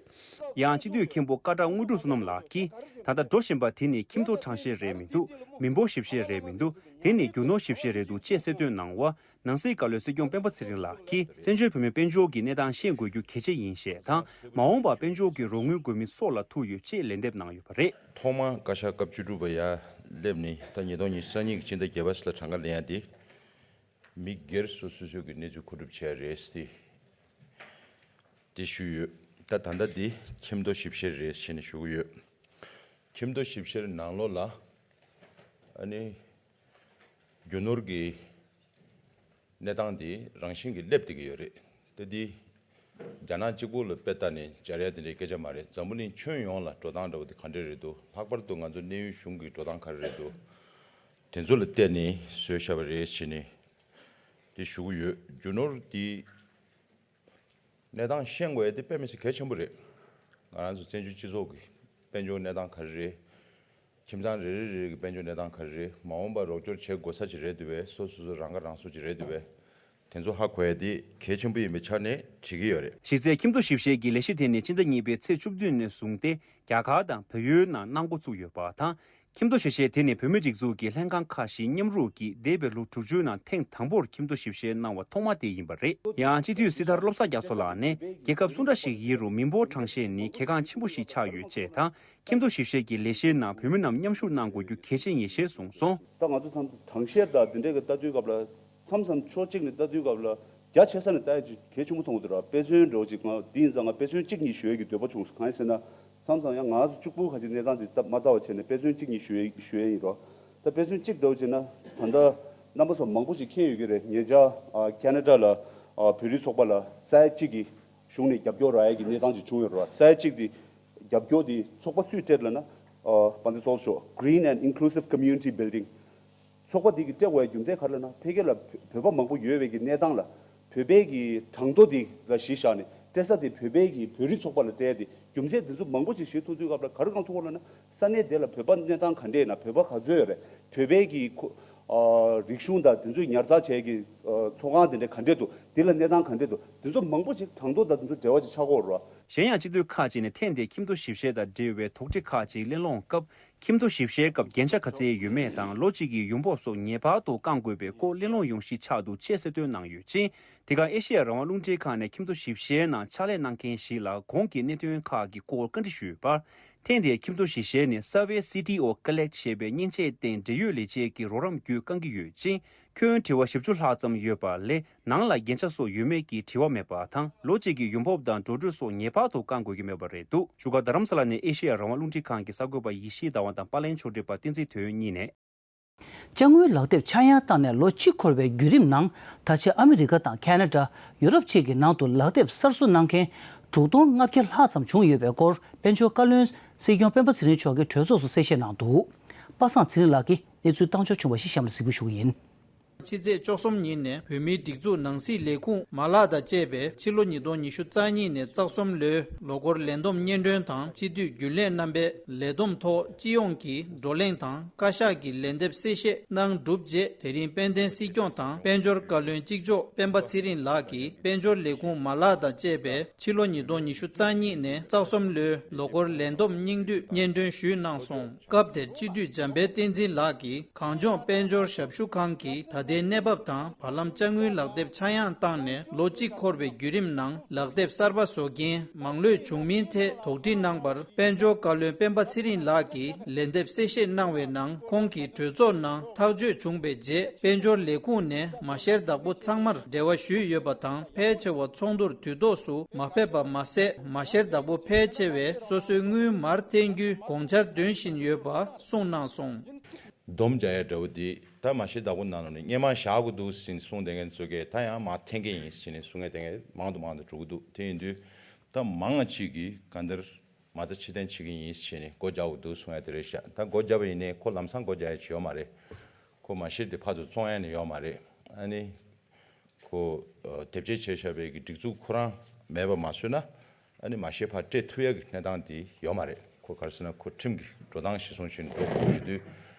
ཡང་སྤྱི་འཐུས་མཁན་པོ་ཀ་བྲག་དངོས་གྲུབ་བསོད་ནམས་ལགས་ཀྱིས་ད་ལྟ་འགྲོ་བཞིན་པ་དེ་ནི་ཁྱིམ་ཐོ་གྲངས་བཤེར་རེད་མི་འདུག་མི་འབོར་ཞིབ་བཤེར་རེད་མི་འདུག་དེ་ནི་རྒྱུ་ནོར་ཞིབ་བཤེར་རེད་འདུག་ཅེས་གསལ་སྟོན་གནང་བ། ནང་སྲིད་བཀའ་བློན་སྲིད་སྐྱོང་སྤེན་པ་ཚེ་རིང་ལགས་ཀྱིས་བཙན་བྱོལ་བོད་མིའི་དཔལ་འབྱོར་གྱི་གནས་སྟངས་ཤེས་དགོས་རྒྱུ་གལ་ཆེ་ཡིན་ཞེས་དང་། མ་འོངས་པར་དཔལ་འབྱོར་གྱི་རོགས་དངུལ་དགོས་མིན་སོགས་ལ་ཐུག་ཡོད་ཅེས་ལན་འདེབས་གནང་ཡོད་པ་རེད། ཐོག་མ་བཀའ་ཤག་སྐབས་བཅུ་དྲུག་པ་ཡར་སླེབས་ནས་ད་ཉིས་སྟོང་ཉི་ཤུ་རྩ་གཉིས་ཀྱི་ཕྱི་ཟླ་བརྒྱད་པ་ཙམ་ལ་གྲངས་ཀ་ལེན་ཡ་དེ། མི་སྒེར་སོ་སོ་སོ་གི་གནས་ཚུལ་མཁོ་སྒྲུབ་བྱས་རེད་དེ། དེ་ཞུས་ཡོད། ད་ད་ལྟ་དེ་ཁྱིམ་ཐོ་ཞིབ་བཤེར་རེད་ཞེས་ནས་ཞུ་གི་ཡོད། ཁྱིམ་ཐོ་ཞིབ་བཤེར་ནང་ལོགས་ལ་ཨ་ནི་རྒྱུ་ནོར་གྱི་གནས་སྟངས་དེ་རང་བཞིན་གྱིས་སླེབས་བསྡད་ཀྱི་ཡོད་རེད། ད་དེ་རྒྱ་ནག་གཅིག་པུ་ལ་དཔེ་ལྟ་ནས་སྦྱར་ཡ་དེ་འདྲའི་སྐད་ཆ་མ་རེད། འཛམ་བུ་གླིང་ཁྱོན་ཡོངས་ལ་འགྲོ་སྟངས་འདྲ་བོ་དེ་ག་འདྲ་རེད་འདུག་ལྷག་པར་དུ་ང་ཚོ་གནས་ཡུལ་གཞུང་གི་འགྲོ་སྟངས་ག་རེ་རེད་འདུག་དེ་ཚོ་ལ་བལྟས་ནས་བཟོས་བཞག་པ་རེད་ཞེས་ནས་དེ་ཞུ་གི་ཡོད། རྒྱུ་ནོར་དེ་གནས་སྟངས་ཤེས་དགོས་ཡ་དེ་དཔེ་མི་སྲིད་གལ་ཆེན་པོ་རེད། ང་རང་ཚོ་བཙན་བྱོལ་སྤྱི་ཚོགས་ཀྱི་དཔལ་འབྱོར་གནས་སྟངས་ག་རེ་རེད། ཁྱིམ་ཚང་རེ་རེ་རེ་གི་དཔལ་འབྱོར་གནས་སྟངས་ག་རེ་རེད། མ་འོངས་པར་རོགས་སྐྱོར་བྱེད་དགོས་ས་ཅིག་རེད་འདུག་པས། སོ་སོ་སོ་རང་ཁ་རང་གསོ་ཅིག་རེད་འདུག་པས། དེ་ཚོ་ཧ་གོ་ཡ་དེ་གལ་ཆེན་པོ་ཡིན་པའི་ཆ་ནས་བྱེད་ཀྱི་ཡོད་རེད། གཞི་རྩའི་ཁྱིམ་ཐོ་ཞིབ་བཤེར་གྱི་ལས་གཞི་དེ་ནི་སྤྱི་ཟླ་གཉིས་པའི་ཚེས་བཅུ་བདུན་ནས་བཟུང་སྟེ་རྒྱ་གར་དང་བལ་ཡུལ་ནང་གནང་འགོ་བཙུགས་ཡོད་པ་དང་། ཁྱིམ་ཐོ་ཞིབ་བཤེར་དེ་ནི་བོད་མིའི་སྒྲིག་འཛུགས་ཀྱི་ལྷན་ཁང་ཁག་བཞིའི་མཉམ་རུབ་ཀྱིས་འདས་པའི་ལོ་དྲུག་ཅུའི་ནང་ཐེངས་དང་པོར་ཁྱིམ་ཐོ་ཞིབ་བཤེར་གནང་བ་ཐོག་མ་དེ་ཡིན་པ་རེད། ཡང་སྤྱི་འཐུས་སྲི་ཐར་བློ་བཟང་རྒྱ་མཚོ་ལགས་ནས་རྒྱལ་ཁབ་སུ་འདྲ་ཞིག་ཡིན་རུང་མི་འབོར་གྲངས་བཤེར་ནི་གལ་འགངས་ཆེན་པོ་ཞིག་ཆགས་ཡོད་ཅེས་དང་། ཁྱིམ་ཐོ་ཞིབ་བཤེར་གྱི་ལས་གཞིའི་ནང་བོད་མི་རྣམས་མཉམ་ཞུགས་གནང་དགོས་རྒྱུ་གལ་ཆེན་ཡིན་ཞེས་གསུངས་སོང་། ད་ང་ཚོ་མཚམས་གྲངས་བཤེར་དང་འདི་འདྲའི་གི་ལྟ་དུས་སྐབས་ལ་མཚམས་མཚམས་ཕྱོགས་གཅིག་ནས་ལྟ་དུས་སྐབས་ལ་རྒྱ་ཆེ་ས་ནས་ལྟ་ཡ་ཅིག་གལ་ཆེན་པོ་མཐོང་གི་འདུག་ར། དཔེ་མཚོན་འདྲ་བོ་ཅིག་ང་འདི་ཡིན་ཙང་ང་དཔེ་མཚོན་གཅིག་གཉིས་ཞུ་ཡ་གི་འདོད་པ་བྱུང་སོང་། གང་ཡིན་ཟེར་ན། མཚམས་མཚམས་ཡང་ང་ཚོ་གཅིག་པུ་ཁ་ཅིག་གནས་སྟངས་འདི་ལྟ་མ་ལྟ་བ་བྱས་ནས་དཔེ་མཚོན་གཅིག་གཉིས་ཞུ་ཡ་ཞུ་ཡ་ཡིན་རོ། ད་དཔེ་མཚོན་གཅིག་འདྲ་བོ་བྱས་ན་ད་ལྟ་རྣམ་པ་ཚོ་མང་པོ་ཅིག་མཁྱེན་ཡོད་ཀྱི་རེད། ཉེ་ཆར་ཨ་ཁེ་ན་ཌ་ལ་ཨ་བོད་རིགས་ཚོགས་པ་ལ་ས་ཡ་གཅིག་གི་གཞུང་ནས་རྒྱབ་སྐྱོར་རག་ཡ་གི་གནས་སྟངས་ཅིག་བྱུང་ཡོད་རེད་བ། ས་ཡ་གཅིག་དེ་རྒྱབ་སྐྱོར་དེ་ཚོགས་པ་སུས་སྤྲད་ལབ་ན། ཨ་དཔལ་ལྡན་ཚོགས་གཙོ་མཆོག Green and Inclusive Community Building ཚོགས་པ་དེ་གིས་སྤྲད་དགོས་ཡ་རྒྱུ་མཚན་ག་རེ་ལབ་ན། ཕ་གི་ལ་བོད་པ་མང་པོ་ཡོད་པའི་གི་གནས་སྟངས་ལ་བོད་པའི་གི་གྲངས་ཐོ་དེ་ལ་གཞི་བཞག་ནས་སྤྲད་ས་དེ་བོད་པའི་གི་བོད་རིགས་ཚོགས་པ་ལ་སྤྲད་ཡ་དེ་རྒྱུ་མཚན་དེ་ཚོ་མང་པོ་ཅིག་ཞུ་ཐུབ་དུས་སྐབས་ལ་ག་རེ་གང་ཐུག་གོ་ལབ་ན། ས་གནས་དེ་ལ་བོད་པ་གནས་སྟངས་ག་འདྲས་ཡིན་ན། བོད་པ་ག་ཚོད་ཡོད་རེད། བོད་པའི་གི་ཁོ་ཨ་རིག་གཞུང་དང་དེ་ཚོ་ཉར་ཚགས་བྱས་ཀྱི་ཨ་ཚོགས་ཁང་དེ་འདྲ་ག་འདྲས་འདུག་དེ་ལ་གནས་སྟངས་ག་འདྲས་འདུག་དེ་ཚོ་མང་པོ་ཅིག་གྲངས་ཐོ་དང་དེ་ཚོ་འབྲེལ་བ་ཅིག་ཆགས་ཀྱི་ཡོད་རེད་བ། གཞན་ཡང་སྤྱི་འཐུས་ཁག་ཅིག་ནས་ཐེངས་འདིའི་ཁྱིམ་ཐོ་ཞིབ་བཤེར་དང་འབྲེལ་བའི་དོགས་འདྲི་ཁག་ཅིག་གླེང་སློང་སྐབས། ཁྱིམ་ཐོ་ཞིབ་བཤེར་སྐབས་རྒྱན་ཆ་ག་ཚད་ཡོད་མེད་དང་། ལོ་གཅིག་གི་ཡོང་འབབ་སོགས་ངེས་པར་དུ་བསྐང་དགོས་པའི་སྐོར་གླེང་སློང་ཡོང་གཞི་ཆགས་འདུག་ཅེས་གསལ་སྟོན་གནང་ཡོད་ཅིང་། དེ་ག་ཨེ་ཤེ་ཡ་རང་དབང་རླུང་འཕྲིན་ཁང་ནས་ཁྱིམ་ཐོ་ཞིབ་བཤེར་ནང་ཕྱག་ལས་གནང་མཁན་ཞིག་ལ་གོང་གི་གནད་དོན་ཁག་གི་སྐོར་བཀའ་འདྲི་ཞུས་པར། ཐེངས་འདིའི་ཁྱིམ་ཐོ་ཞིབ་བཤེར་ནི་Survey City of Collect ཞེས་པའི་མཉེན་ཆས་སྟེང་འབྲེལ་ཡོད་ལས་བྱེད་ཀྱི་རོགས་རམ་བརྒྱུད་བསྐང་གི་ཡོད་ཅིང་། ཁྱོན་དྲི་བ་བཞི་བཅུ་ལྷག་ཙམ་ཡོད་པ་ལས། ནང་ལ་རྒྱན་ཆ་སོགས་ཡོད་མེད་ཀྱི་དྲི་བ་མེད་པ་དང་། ལོ་གཅིག་གི་ཡོང་འབབ་དང་འགྲོ་གྲོན་སོགས་ངེས་པར་དུ་བསྐང་དགོས་ཀྱི་མེད་པ་རེད་འདུག་བཞུགས་སྒར་རྡ་རམ་ས་ལ་ནས་ཨེ་ཤེ་ཡ་རང་དབང་རླུང་འཕྲིན་ཁང་གི་གསར་འགོད་པ་ཡེ་ཤེས་ཟླ་བ་དང་པར་ལེན་ཕྱོགས་སྒྲིག་པ་བསྟན་འཛིན་དོན་གཉིས་ནས། ཅ་དངོས་ལག་དེབ་ཆག་ཡང་བཏང་ནས་ལོ་གཅིག་འཁོར་བའི་བརྒྱུད་རིམ་ནང་། ད་ཆ་ཨ་མི་རི་ཀ་དང་ཁེ་ན་ཌ། ཡུ་རོབ་བཅས་ཀྱི་ནང་དུ་ལག་དེབ་གསར་བཟོ་གནང་མཁན་དྲུག་སྟོང་ལྔ་བརྒྱ་ལྷག་ཙམ་བྱུང་ཡོད་པའི་སྐོར་དཔལ་འབྱོར་བཀའ་བློན་སྲིད་སྐྱོང་སྤེན་པ་ཚེ་རིང་མཆོག་གིས་གྲོས་ཚོགས་སུ་གསལ་བཤད་གནང་འདུག་པ་སངས་ཚེ་རིང་ལགས་ཀྱིས་གནས་ཚུལ་བཏང་འབྱོར་བྱུང་བ་ཞིག་གཤམ་ལ་གཟིགས་འབུལ་ཞུ་གི་ཡིན། ཕྱི་ཚེས་བཅུ་གསུམ་ཉིན་ནས་བོད་མིའི་སྒྲིག་འཛུགས་ནང་སྲིད་ལས་ཁུངས་མ་ལག་དང་བཅས་པའི་ཕྱི་ལོ་ཉིས་སྟོང་ཉི་ཤུ་རྩ་གཉིས་ནས་རྩ་གསུམ་ལོའི་ལོ་འཁོར་ལས་བསྡོམས་སྙན་སྒྲོན་དང་སྤྱི་འཐུས་རྒྱུན་ལས་རྣམ་པས་ལས་བསྡོམས་ཐོག་སྤྱི་ཡོངས་ཀྱི་བགྲོ་གླེང་དང་བཀའ་ཤག་གི་ལན་འདེབས་གསལ་བཤད་གནང་གྲུབ་རྗེས། དེ་རིང་དཔལ་ལྡན་སྲིད་སྐྱོང་དང་དཔལ་འབྱོར་བཀའ་བློན་གཅིག་ལྕོགས་སྤེན་པ་ཚེ་རིང་ལགས་ཀྱིས་དཔལ་འབྱོར་ལས་ཁུངས་མ་ལག་དང་བཅས་པའི་ཕྱི་ལོ་ཉིས་སྟོང་ཉི་ཤུ་རྩ་གཉིས་ནས་རྩ་གསུམ་ལོའི་ལོ་འཁོར་ལས་བསྡོམས་སྙིང་བསྡུས་སྙན་སྒྲོན་ཞུས་གནང་སོང་། སྐབས་དེར་སྤྱི་འཐུས་འཇམ་དཔལ་བསྟན་འཛིན་ལགས་ཀྱིས་གངས་ལྗོངས་དཔལ་འབྱོར་ཞབས་ཞུ་ཁང་གི་ད་ལྟའི་གནས་བབ་དང་། བར་ལམ་དཔྱ་དངུལ་ལག་དེབ་ཆག་ཡང་བཏང་ནས་ལོ་གཅིག་འཁོར་བའི་བརྒྱུད་རིམ་ནང་ལག་དེབ་གསར་པ་བཟོ་མཁན་མང་ལོས་བྱུང་མིན་ཐད་དོགས་འདྲི་གནང་བར། དཔལ་འབྱོར་བཀའ་བློན་སྤེན་པ་ཚེ་རིང་ལགས་ཀྱིས་ལན་འདེབས་གསལ་བཤད་གནང་བའི་ནང་། ཁོང་གིས་གྲོས་ཚོགས་ནང་ཐག་གཅོད་བྱུང་བའི་རྗེས། དཔལ་འབྱོར་ལས་ཁུངས་ནས་མ་བཤེར་བདག་པོ་ཚང་མར་འབྲེལ་བ་ཞུས་ཡོད་པ་དང་། ཕལ་ཆེ་བ་ཚོགས་འདུར་དུས་ཐོག་སུ་མ་ཕེབས་པ་མ་ཟད། མ་བཤེར་བདག་པོ་ཕལ་ཆེ་བས་སོ་སོའི་དངུལ་མར་འཐེན་རྒྱུའི་དགོངས་འཆར་འདོན་བཞིན་ཡོད་པ་གསུངས་གནང་སོང་། སྡོམ་རྒྱག་ཡ་འདྲ་བོ་འདི་ད་མ་བཤེར་བདག་པོ་ནང་ལོགས་ནས་སྔོན་མ་བཞག་དགོས་འདུག་ཟེར་གསུངས་བསྡད་མཁན་ཚོ་གས་ད་ཡང་མར་འཐེན་གྱི་ཡིན་ཟེར་ནས་གསུང་མཁན་དེ་གས་མང་དུ་མང་དུ་འགྲོ་གི་འདུག་དེ་ཡིན་དུས་ད་མང་ང་གཅིག་གིས་གང་ལྟར་མ་རྩ་ཕྱིར་འཐེན་བྱེད་ཀྱི་ཡིན་ཟེར་ནས་སྒོ་རྒྱག་དགོས་འདུག་གསུང་ཡ་དེ་རེད་ཤག་ད་སྒོ་བརྒྱབ་པ་ཡིན་ནའི་ཁོ་ལམ་སང་སྒོ་རྒྱག་ཡ་ཅིག་ཡོད་མ་རེད། ཁོ་མ་བཤེར་དེ་ཕར་ཚུར་བཙོང་ཡ་ནི་ཡོད་མ་རེད། ཨ་ནི། ཁོ་ཨ་དེབ་སྐྱེལ་བྱས་བཞག་པའི་གི་སྒྲིག་འཛུགས་ཁོ་རང་མེད་པ་མ་བཟོས་ན། ཨ་ནི་མ་བཤེར་ཕར་སྤྲད་ཐུབ་ཡ་གི་གནས་སྟངས་དེ་ཡོད་མ་རེད། ཁོ་ག་རེ་ཟེར་ན་ཁོ་ཁྲིམས་ཀྱི་འགྲོ་སྟངས་གཞིར་བཟུང་བྱས་ནས་འགྲོ་དགོས་ཡོད་དུས།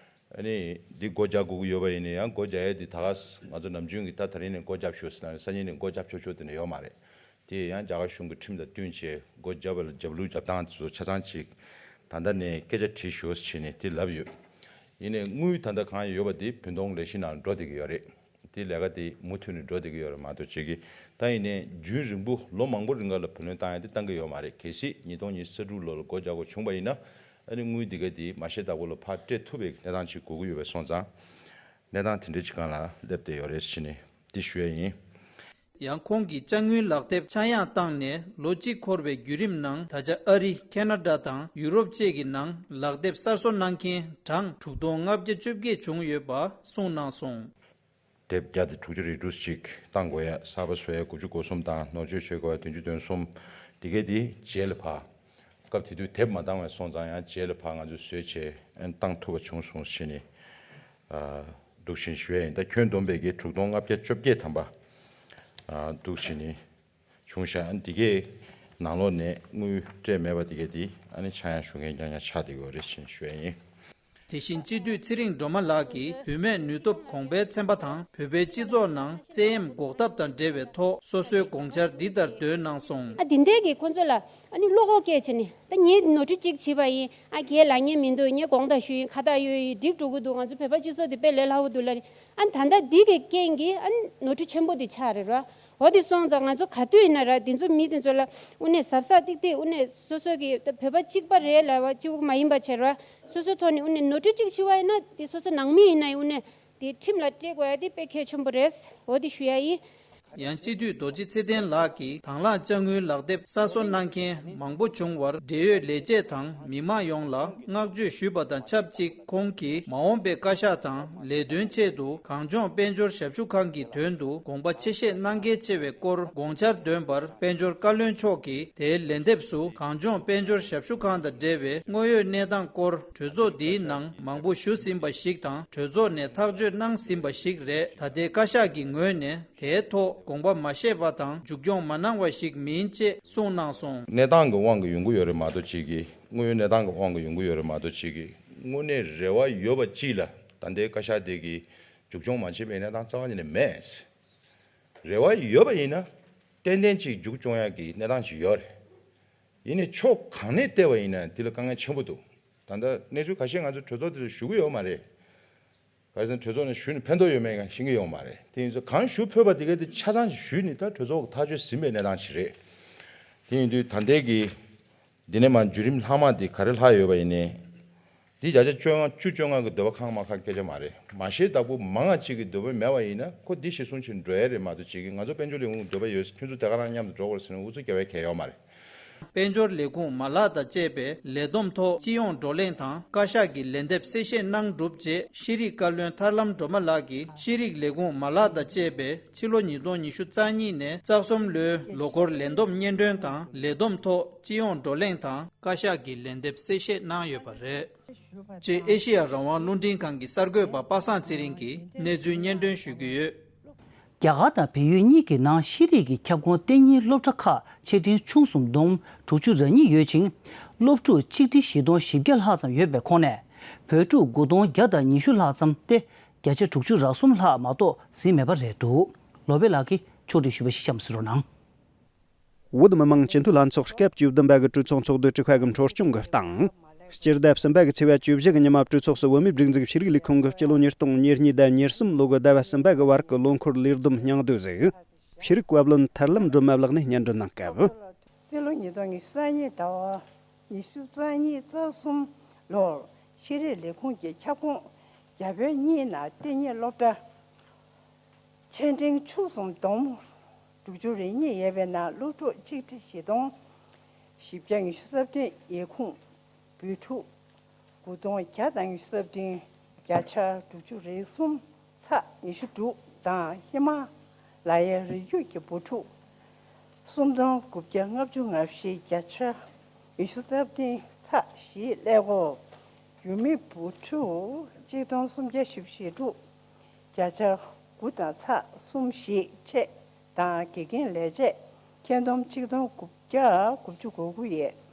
ཨ་ནི་འདི་སྒོ་རྒྱག་དགོས་ཀྱི་ཡོད་པ་ཡིན་ན་ཡང་སྒོ་རྒྱག་ཡ་དེ་ད་ག་ང་ཚོ་ནམ་རྒྱུན་གྱི་ད་ད་རིང་ནས་སྒོ་རྒྱབ་ཤོག་ཟེར་ན་སང་ཉིན་ནས་སྒོ་རྒྱབ་ཆོག་ཆོག་དེ་འདྲ་ཡོད་མ་རེད། དེ་ཡང་རྒྱ་གར་གཞུང་གི་ཁྲིམས་དང་བསྟུན་བྱས་སྒོ་རྒྱབ་པ་ལ་རྒྱབ་ལུགས་རྒྱབ་སྟངས་དེ་ཚོ་ཆ་ཚང་ཅིག་ད་ལྟ་ནས་སྐད་ཆ་དྲིས་ཤོག་ཟེར་བྱས་ནས་དེ་ལབ་ཡོད། ཡིན་ནའི་དངུལ་ད་ལྟ་གང་ཡོད་པ་དེ་བུན་གཏོང་ལས་གཞི་ནང་འགྲོ་བསྡད་ཀྱི་ཡོད་རེད། དེ་ལས་ཀ་དེ་མུ་མཐུད་ནས་འགྲོ་བསྡད་ཀྱི་ཡོད་རེད་མ་གཏོགས་བྱེད་ཀྱི། ད་ཡིན་ནའི་རྒྱུན་རིང་པོ་ལོ་མང་པོ་རིང་ག་ལ་བུ་ལོན་བཏང་ཡ་དེ་བཏང་གི་ཡོད་མ་རེད། གལ་སྲིད་ཉིས་སྟོང་ཉི་ཤུ་རྩ་དྲུག་ལོ་ལ་སྒོ་རྒྱག་དགོས་བྱུང་བ་ཡིན་ན། ཨ་ནི་དངུལ་འདི་ག་དེ་མ་བཤེར་བདག་པོ་ལ་ཕར་སྤྲད་ཐུབ་པའི་གནས་སྟངས་ཅིག་དགོས་ཀྱི་ཡོད་པ་སོང་ཙང་། གནས་སྟངས་དེ་འདྲ་ཅིག་སྒང་ལ་སླེབས་བསྡད་ཡོད་རེད་ཟེར་ནས་འདི་ཞུ་ཡ་ཡིན། ཡང་ཁོང་གིས་དཔྱ་དངུལ་ལག་དེབ་ཆག་ཡང་བཏང་ནས་ལོ་གཅིག་འཁོར་བའི་བརྒྱུད་རིམ་ནང་ད་ཆ་ཨ་རི། ཁེ་ན་ཌ་དང་ཡུ་རོབ་བཅས་ཀྱི་ནང་ལག་དེབ་གསར་བཟོ་གནང་མཁན་གྲངས་དྲུག་སྟོང་ལྔ་བརྒྱ་བཅོ་བརྒྱད་བྱུང་ཡོད་པ་གསུངས་གནང་སོང་། དེབ་བརྒྱ་དང་དྲུག་ཅུ་རེ་དྲུག་ཅིག་བཏང་དགོས་ཡ། གསར་པ་བཟོ་ཡ་དགུ་བཅུ་གོ་གསུམ་དང་ནོར་བཅོས་བྱེད་དགོས་ཡ་བདུན་ཅུ་དོན་གསུམ། འདི་གས་འདི་རྗེས་ལ་ཕར། སྐབས་དེ་དུས་དེབ་མ་བཏང་བས་སོང་ཙང་ཡང་རྗེས་ལ་ཕར་ང་ཚོས་བཟོས་བྱས་ཨན་བཏང་ཐུབ་པ་བྱུང་སོང་ཞེས་ནས། ཨ། འདུག་བཞིན་ཞུ་ཡ་ཡིན། ད་ཁྱོན་བསྡོམས་པའི་གི་དྲུག་སྟོང་ལྔ་བརྒྱ་བཅོ་བརྒྱད་ཐམ་པ། ཨ། འདུག་བཞིན་ནས་བྱུང་ཤག་ཨ་ནི་འདི་གས་ནང་ལོགས་ནས་དངུལ་སྤྲད་མེད་པ་འདི་གས་འདི་ཨ་ནི་ཆག་ཡང་ཞུ་མཁན་རྐྱང་རྐྱང་ཆགས་བསྡད་ཡོད་རེད་ཞེས་ཞུ་ཡ་ཡིན། དེ་བཞིན་སྤྱི་འཐུས་ཚེ་རིང་སྒྲོལ་མ་ལགས་ཀྱིས་བུད་མེད་ནུས་སྟོབས་གོང་འཕེལ་ཚན་པ་དང་བོད་པའི་སྤྱི་ཚོགས་ནང་བཙན་གཡེམ་འགོག་ཐབས་དང་འབྲེལ་བའི་ཐོག་སོ་སོའི་དགོངས་འཆར་འདི་ལྟར་འདོན་གནང་སོང་། ཨ་དེ་འདྲའི་གི་ཁོང་ཚོ་ལ་ཨ་ནི་བློ་ཁོག་སྐྱེས་བྱས་ནས་ད་ངས་ནོར་འཁྲུལ་གཅིག་བྱས་པ་ཡིན། ཨ་ཁས་ལེན་མཁན་མི་འདུག་ངས་དགོངས་དག་ཞུས་ཡིན། ཁ་བཏགས་གཡོགས་ཡིན། འགྲིག་འགྲོ་གི་འདུག་ང་ཚོ་བོད་པ་སྤྱི་ཚོགས་དེ་དཔེ་ལས་སླ་བོ་འདུག་ལབ་ནས། ཨ་ད་ལྟ་འདི་གི་རྐྱེན་གྱིས་ཨ་ནི་ནོར་འཁྲུལ་ཆེན་པོ་འདི་ཆགས་རེད་ར། འོ་དེ་སོང་ཙང་ང་ཚོ་ག་དུས་ཡིན་ན་ར་དེ་ཚོ་མི་དེ་ཚོ་ལ་དངོས་གནས་གཟབ་གཟབ་ཏིག་ཏིག་དངོས་གནས་སོ་སོ་གི་ད་བོད་པ་གཅིག་པ་རེད་ལབ་པ་གཅིག་པུ་མ་ཡིན་པ་བྱས་ར། སོ་སོའི་ཐོག་ནས་དངོས་གནས་ནོར་འཁྲུལ་གཅིག་བྱས་པ་ཡིན་ན་དེ་སོ་སོ་ནང་མི་ཡིན་ན་ཡང་དངོས་གནས་དེ་ཁྲིམས་ལ་སྤྲད་དགོས་ཡ་དེ་དཔེ་གལ་ཆེན་པོ་རེད། འོ་དེ་ཞུ་ཡ་ཡིན། ཡང་སྤྱི་འཐུས་རྡོ་རྗེ་ཚེ་བརྟན་ལགས་ཀྱིས་དང་བླངས་དཔྱ་དངུལ་ལག་དེབ་གསར་བཟོ་གནང་མཁན་མང་པོ་བྱུང་བར་འབྲེལ་ཡོད་ལས་བྱེད་དང་མི་མང་ཡོངས་ལ་བསྔགས་བརྗོད་ཞུས་པ་དང་ཆབས་ཅིག་ཁོང་གིས་མ་འོངས་པའི་བཀའ་ཤག་དང་ལས་དོན་ཆེད་དུ་གངས་ལྗོངས་དཔལ་འབྱོར་ཞབས་ཞུ་ཁང་གི་དོན་དུ་དགོངས་པ་ཆེ་བཞེས་གནང་གལ་ཆེ་བའི་སྐོར་དགོངས་འཆར་འདོན་པར། དཔལ་འབྱོར་བཀའ་བློན་མཆོག་གིས་དེའི་ལན་འདེབས་སུ་གངས་ལྗོངས་དཔལ་འབྱོར་ཞབས་ཞུ་ཁང་དང་འབྲེལ་བའི་དངོས་ཡོད་གནས་སྟངས་སྐོར་གྲོས་ཚོགས་འདིའི་ནང་མང་པོ་ཞུས་ཟིན་པ་ཞིག་དང་། གྲོས་ཚོགས་ནས་ཐག་གཅོད་གནང་ཟིན་པ་ཞིག་རེད། ད་ལྟའི་བཀའ་ཤག་གི་ངོས་ནས་དེའི་ཐོག་དགོངས་པ་མ་བཞེས་པ་དང་མཇུག་སྐྱོང་མ་གནང་བ་ཞིག་མིན་ཅེས་གསུངས་གནང་སོང་། གནས་སྟངས་ཀྱི་དབང་གིས་ཡོང་གི་ཡོད་རེད་མ་གཏོགས་ཅིག་གིས། དངོས་ཡོད་གནས་སྟངས་ཀྱི་དབང་གིས་ཡོང་གི་ཡོད་རེད་མ་གཏོགས་ཅིག་གིས། དངོས་གནས་རེ་བ་ཡོད་པ་ཅིག་ལ་ད་ལྟའི་བཀའ་ཤག་དེ་གིས་མཇུག་སྐྱོང་མ་བྱས་པའི་གནས་སྟངས་རྩ་བ་ཉིད་ནས་མེད། རེ་བ་ཡོད་པ་ཡིན་ན་ཏན་ཏན་ཅིག་མཇུག་སྐྱོང་ཡག་གི་གནས་སྟངས་ཅིག་ཡོད་རེད། ཡིན་ནའི་ཕྱོགས་གང་ནས་བལྟས་པ་ཡིན་ན་འདི་ལ་དཀའ་ངལ་ཆེན་པོ་འདུག་ད་ལྟ་གནས་ཚུལ་ཁ་ཤས་ང་ཚོ་གྲོས་ཚོགས་དེ་ལ་ཞུ་གི་ཡོད་མ་རེད། ག་རེ་ཟེར་ན་གྲོས་ཚོགས་ནས་ཞུས་ནས་ཕན་ཐོགས་ཡོད་མེད་ཡང་ཤེས་ཀྱི་ཡོད་མ་རེད། དེ་ཡིན་ཙང་གང་ཞུ་ཕོད་པ་དེ་གའི་དེ་ཆ་ཚང་ཞིག་ཞུས་ནས་ད་གྲོས་ཚོགས་ཐག་གཅོད་ཟིན་པའི་གནས་སྟངས་ཤིག་རེད། དེ་ཡིན་དུས་ད་ལྟའི་གི་འདི་ནས་མར་བརྒྱུད་རིམ་ལྷག་མ་དེ་ག་རེ་ལྷག་ཡོད་པ་ཡིན་ནའི། འདི་བརྒྱ་ཆ་བཅོ་ལྔ་བཅུ་བཅོ་ལྔ་གི་འདོད་པ་ཁེངས་མ་ཁེངས་སྐད་ཆ་མ་རེད། མ་ཤེས་བདག་པོ་མང་ང་གཅིག་གི་འདོད་པ་མེད་པ་ཡིན་ན་ཁོ་འདི་གཞིར་བཟུང་བྱས་འགྲོ་ཡ་རེད་མ་གཏོགས་གཅིག་གི་ང་ཚོ་དཔལ་འབྱོར་ལས་ཁུངས་འདོད་པ་ཡོད། ཁྱོད་ཚོ་དེ་ག་རང་མཉམ་དུ་འགྲོ་དགོས་ཟེར་ནས་ཨུ་ཚུགས་རྒྱབ་ཡ་གལ་ཡོད་མ་རེད། དཔལ་འབྱོར་ལས་ཁུངས་མ་ལག་དང་བཅས་པའི་ལས་བསྡོམས་ཐོག་སྤྱི་ཡོངས་བགྲོ་གླེང་དང་བཀའ་ཤག་གི་ལན་འདེབས་གསལ་བཤད་གནང་གྲུབ་རྗེས། ཤེས་རིག་བཀའ་བློན་ཐར་ལམ་སྒྲོལ་མ་ལགས་ཀྱིས་ཤེས་རིག་ལས་ཁུངས་མ་ལག་དང་བཅས་པའི་ཕྱི་ལོ་ཉིས་སྟོང་ཉི་ཤུ་རྩ་གཉིས་ནས་རྩ་གསུམ་ལོའི་ལོ་འཁོར་ལས་བསྡོམས་སྙན་སྒྲོན་དང་ལས་བསྡོམས་ཐོག་སྤྱི་ཡོངས་བགྲོ་གླེང་དང་བཀའ་ཤག་གི་ལན་འདེབས་གསལ་བཤད་གནང་ཡོད་པ་རེད། ཅེས་ཨེ་ཤེ་ཡ་རང་དབང་རླུང་འཕྲིན་ཁང་གི་གསར་འགོད་པ་པ་སངས་ཚེ་རིང་གིས་གནས་ཚུལ་སྙན་སྒྲོན་ཞུ་གི་ཡོད། རྒྱ་གར་དང་བལ་ཡུལ་གཉིས་ཀྱི་ནང་ཤེས་རིག་གི་ཁྱབ་ཁོངས་གཏན་ཉིན་སློབ་གྲྭ་ཁག་ཆེ་འབྲིང་ཆུང་གསུམ་བསྡོམས་དྲུག་ཅུ་རེ་གཉིས་ཡོད་ཅིང་། སློབ་ཕྲུག་ཆིག་ཁྲི་བཞི་སྟོང་བཞི་བརྒྱ་ལྷག་ཙམ་ཡོད་པའི་ཁོངས་ནས། བོད་ཕྲུག་དགུ་སྟོང་བརྒྱ་དང་ཉི་ཤུ་ལྷག་ཙམ་སྟེ། བརྒྱ་ཆ་དྲུག་ཅུ་རེ་གསུམ་ལྷག་མ་གཏོགས་ཟིན་མེད་པ་རེད་འདུག་ལོ་པེ་ལགས་ཀྱིས་ཕྱོགས་སྒྲིག་ཞུས་པ་ཞིག་གཤམ་གསན་རོགས་གནང་། བོད་མི་མང་སྤྱི་འཐུས་ལྷན་ཚོགས་སྐབས་བཅུ་བདུན་པ་གི་གྲོས་ཚོགས་ཚོགས་འདུ་དྲུག་པ་གི་འཕྲོ་སྐྱོང་གི་སྟེང་། སྤྱི་ཟླ་གསུམ་པ་གི་ཚེས་པ་བཅུ་བཞི་གི་ཉི་མ་གྲོས་ཚོགས་སུ་བོད་མིའི་སྒྲིག་འཛུགས་ཤེས་རིག་ལས་ཁུངས་ཀྱི་སྤྱི་ལོ་ཉིས་སྟོང་ཉེར་གཉིས་དང་ཉེར་གསུམ་ལོ་གི་ཟླ་བ་གསུམ་པ་གི་བར་གྱི་ལོ་འཁོར་ལས་བསྡོམས་སྙིང་བསྡུས་ཟིག་ཤེས་རིག་བཀའ་བློན་ཐར་ལམ་སྒྲོལ་མ་ལགས་ནས་སྙན་སྒྲོན་གནང་སྐབས། སྤྱི་ལོ་ཉིས་སྟོང་ཉི་ཤུ་རྩ་གཉིས་ཟླ་བ་ཉི་ཤུ་རྩ་གཉིས་རྩ་གསུམ་ལོར་ཤེས་རིག་ལས་ཁུངས་ཀྱི་ཁྱབ་ཁོངས་རྒྱ་བལ་གཉིས་ནང་གཏན་ཉིན་སློབ་གྲྭ་ཆེ་འབྲིང་ཆུང་གསུམ་བསྡོམས་དྲུག་ཅུ་རེ་གཉིས་ཡོད་པའི་ནང་སློབ་ཕྲུག་ཆིག་ཁྲི་བཞི་སྟོང་བཞི་བརྒྱ་ཉི་ཤུ་རྩ་བདུན། ཡུལ་ཁུངས་བོད་ཕྲུག་དགུ་སྟོང་བརྒྱ་དང་ཉི་ཤུ་རྩ་བདུན། བརྒྱ་ཆ་དྲུག་ཅུ་རེ་གསུམ་ཚེག་ཉི་ཤུ་དྲུག་དང་། ཧི་མ་ལ་ཡའི་རི་རྒྱུད་ཀྱི་བོད་ཕྲུག་སུམ་སྟོང་དགུ་བརྒྱ་ལྔ་བཅུ་ང་བཞི། བརྒྱ་ཆ་ཉི་ཤུ་རྩ་བདུན་ཚེག་བཞི་ཀླད་ཀོར། ཡུལ་མི་བོད་ཕྲུག་གཅིག་སྟོང་སུམ་བརྒྱ་བཞི་བཅུ་ཞེ་དྲུག་བརྒྱ་ཆ་དགུ་དང་ཚེག་གསུམ་བཞི་ཆེད་དང་། དགེ་རྒན་ལས་བྱེད་ཁྱོན་བསྡོམས་གཅིག་སྟོང་དགུ་བརྒྱ་དགུ་བཅུ་གོ་དགུ་ཡོད།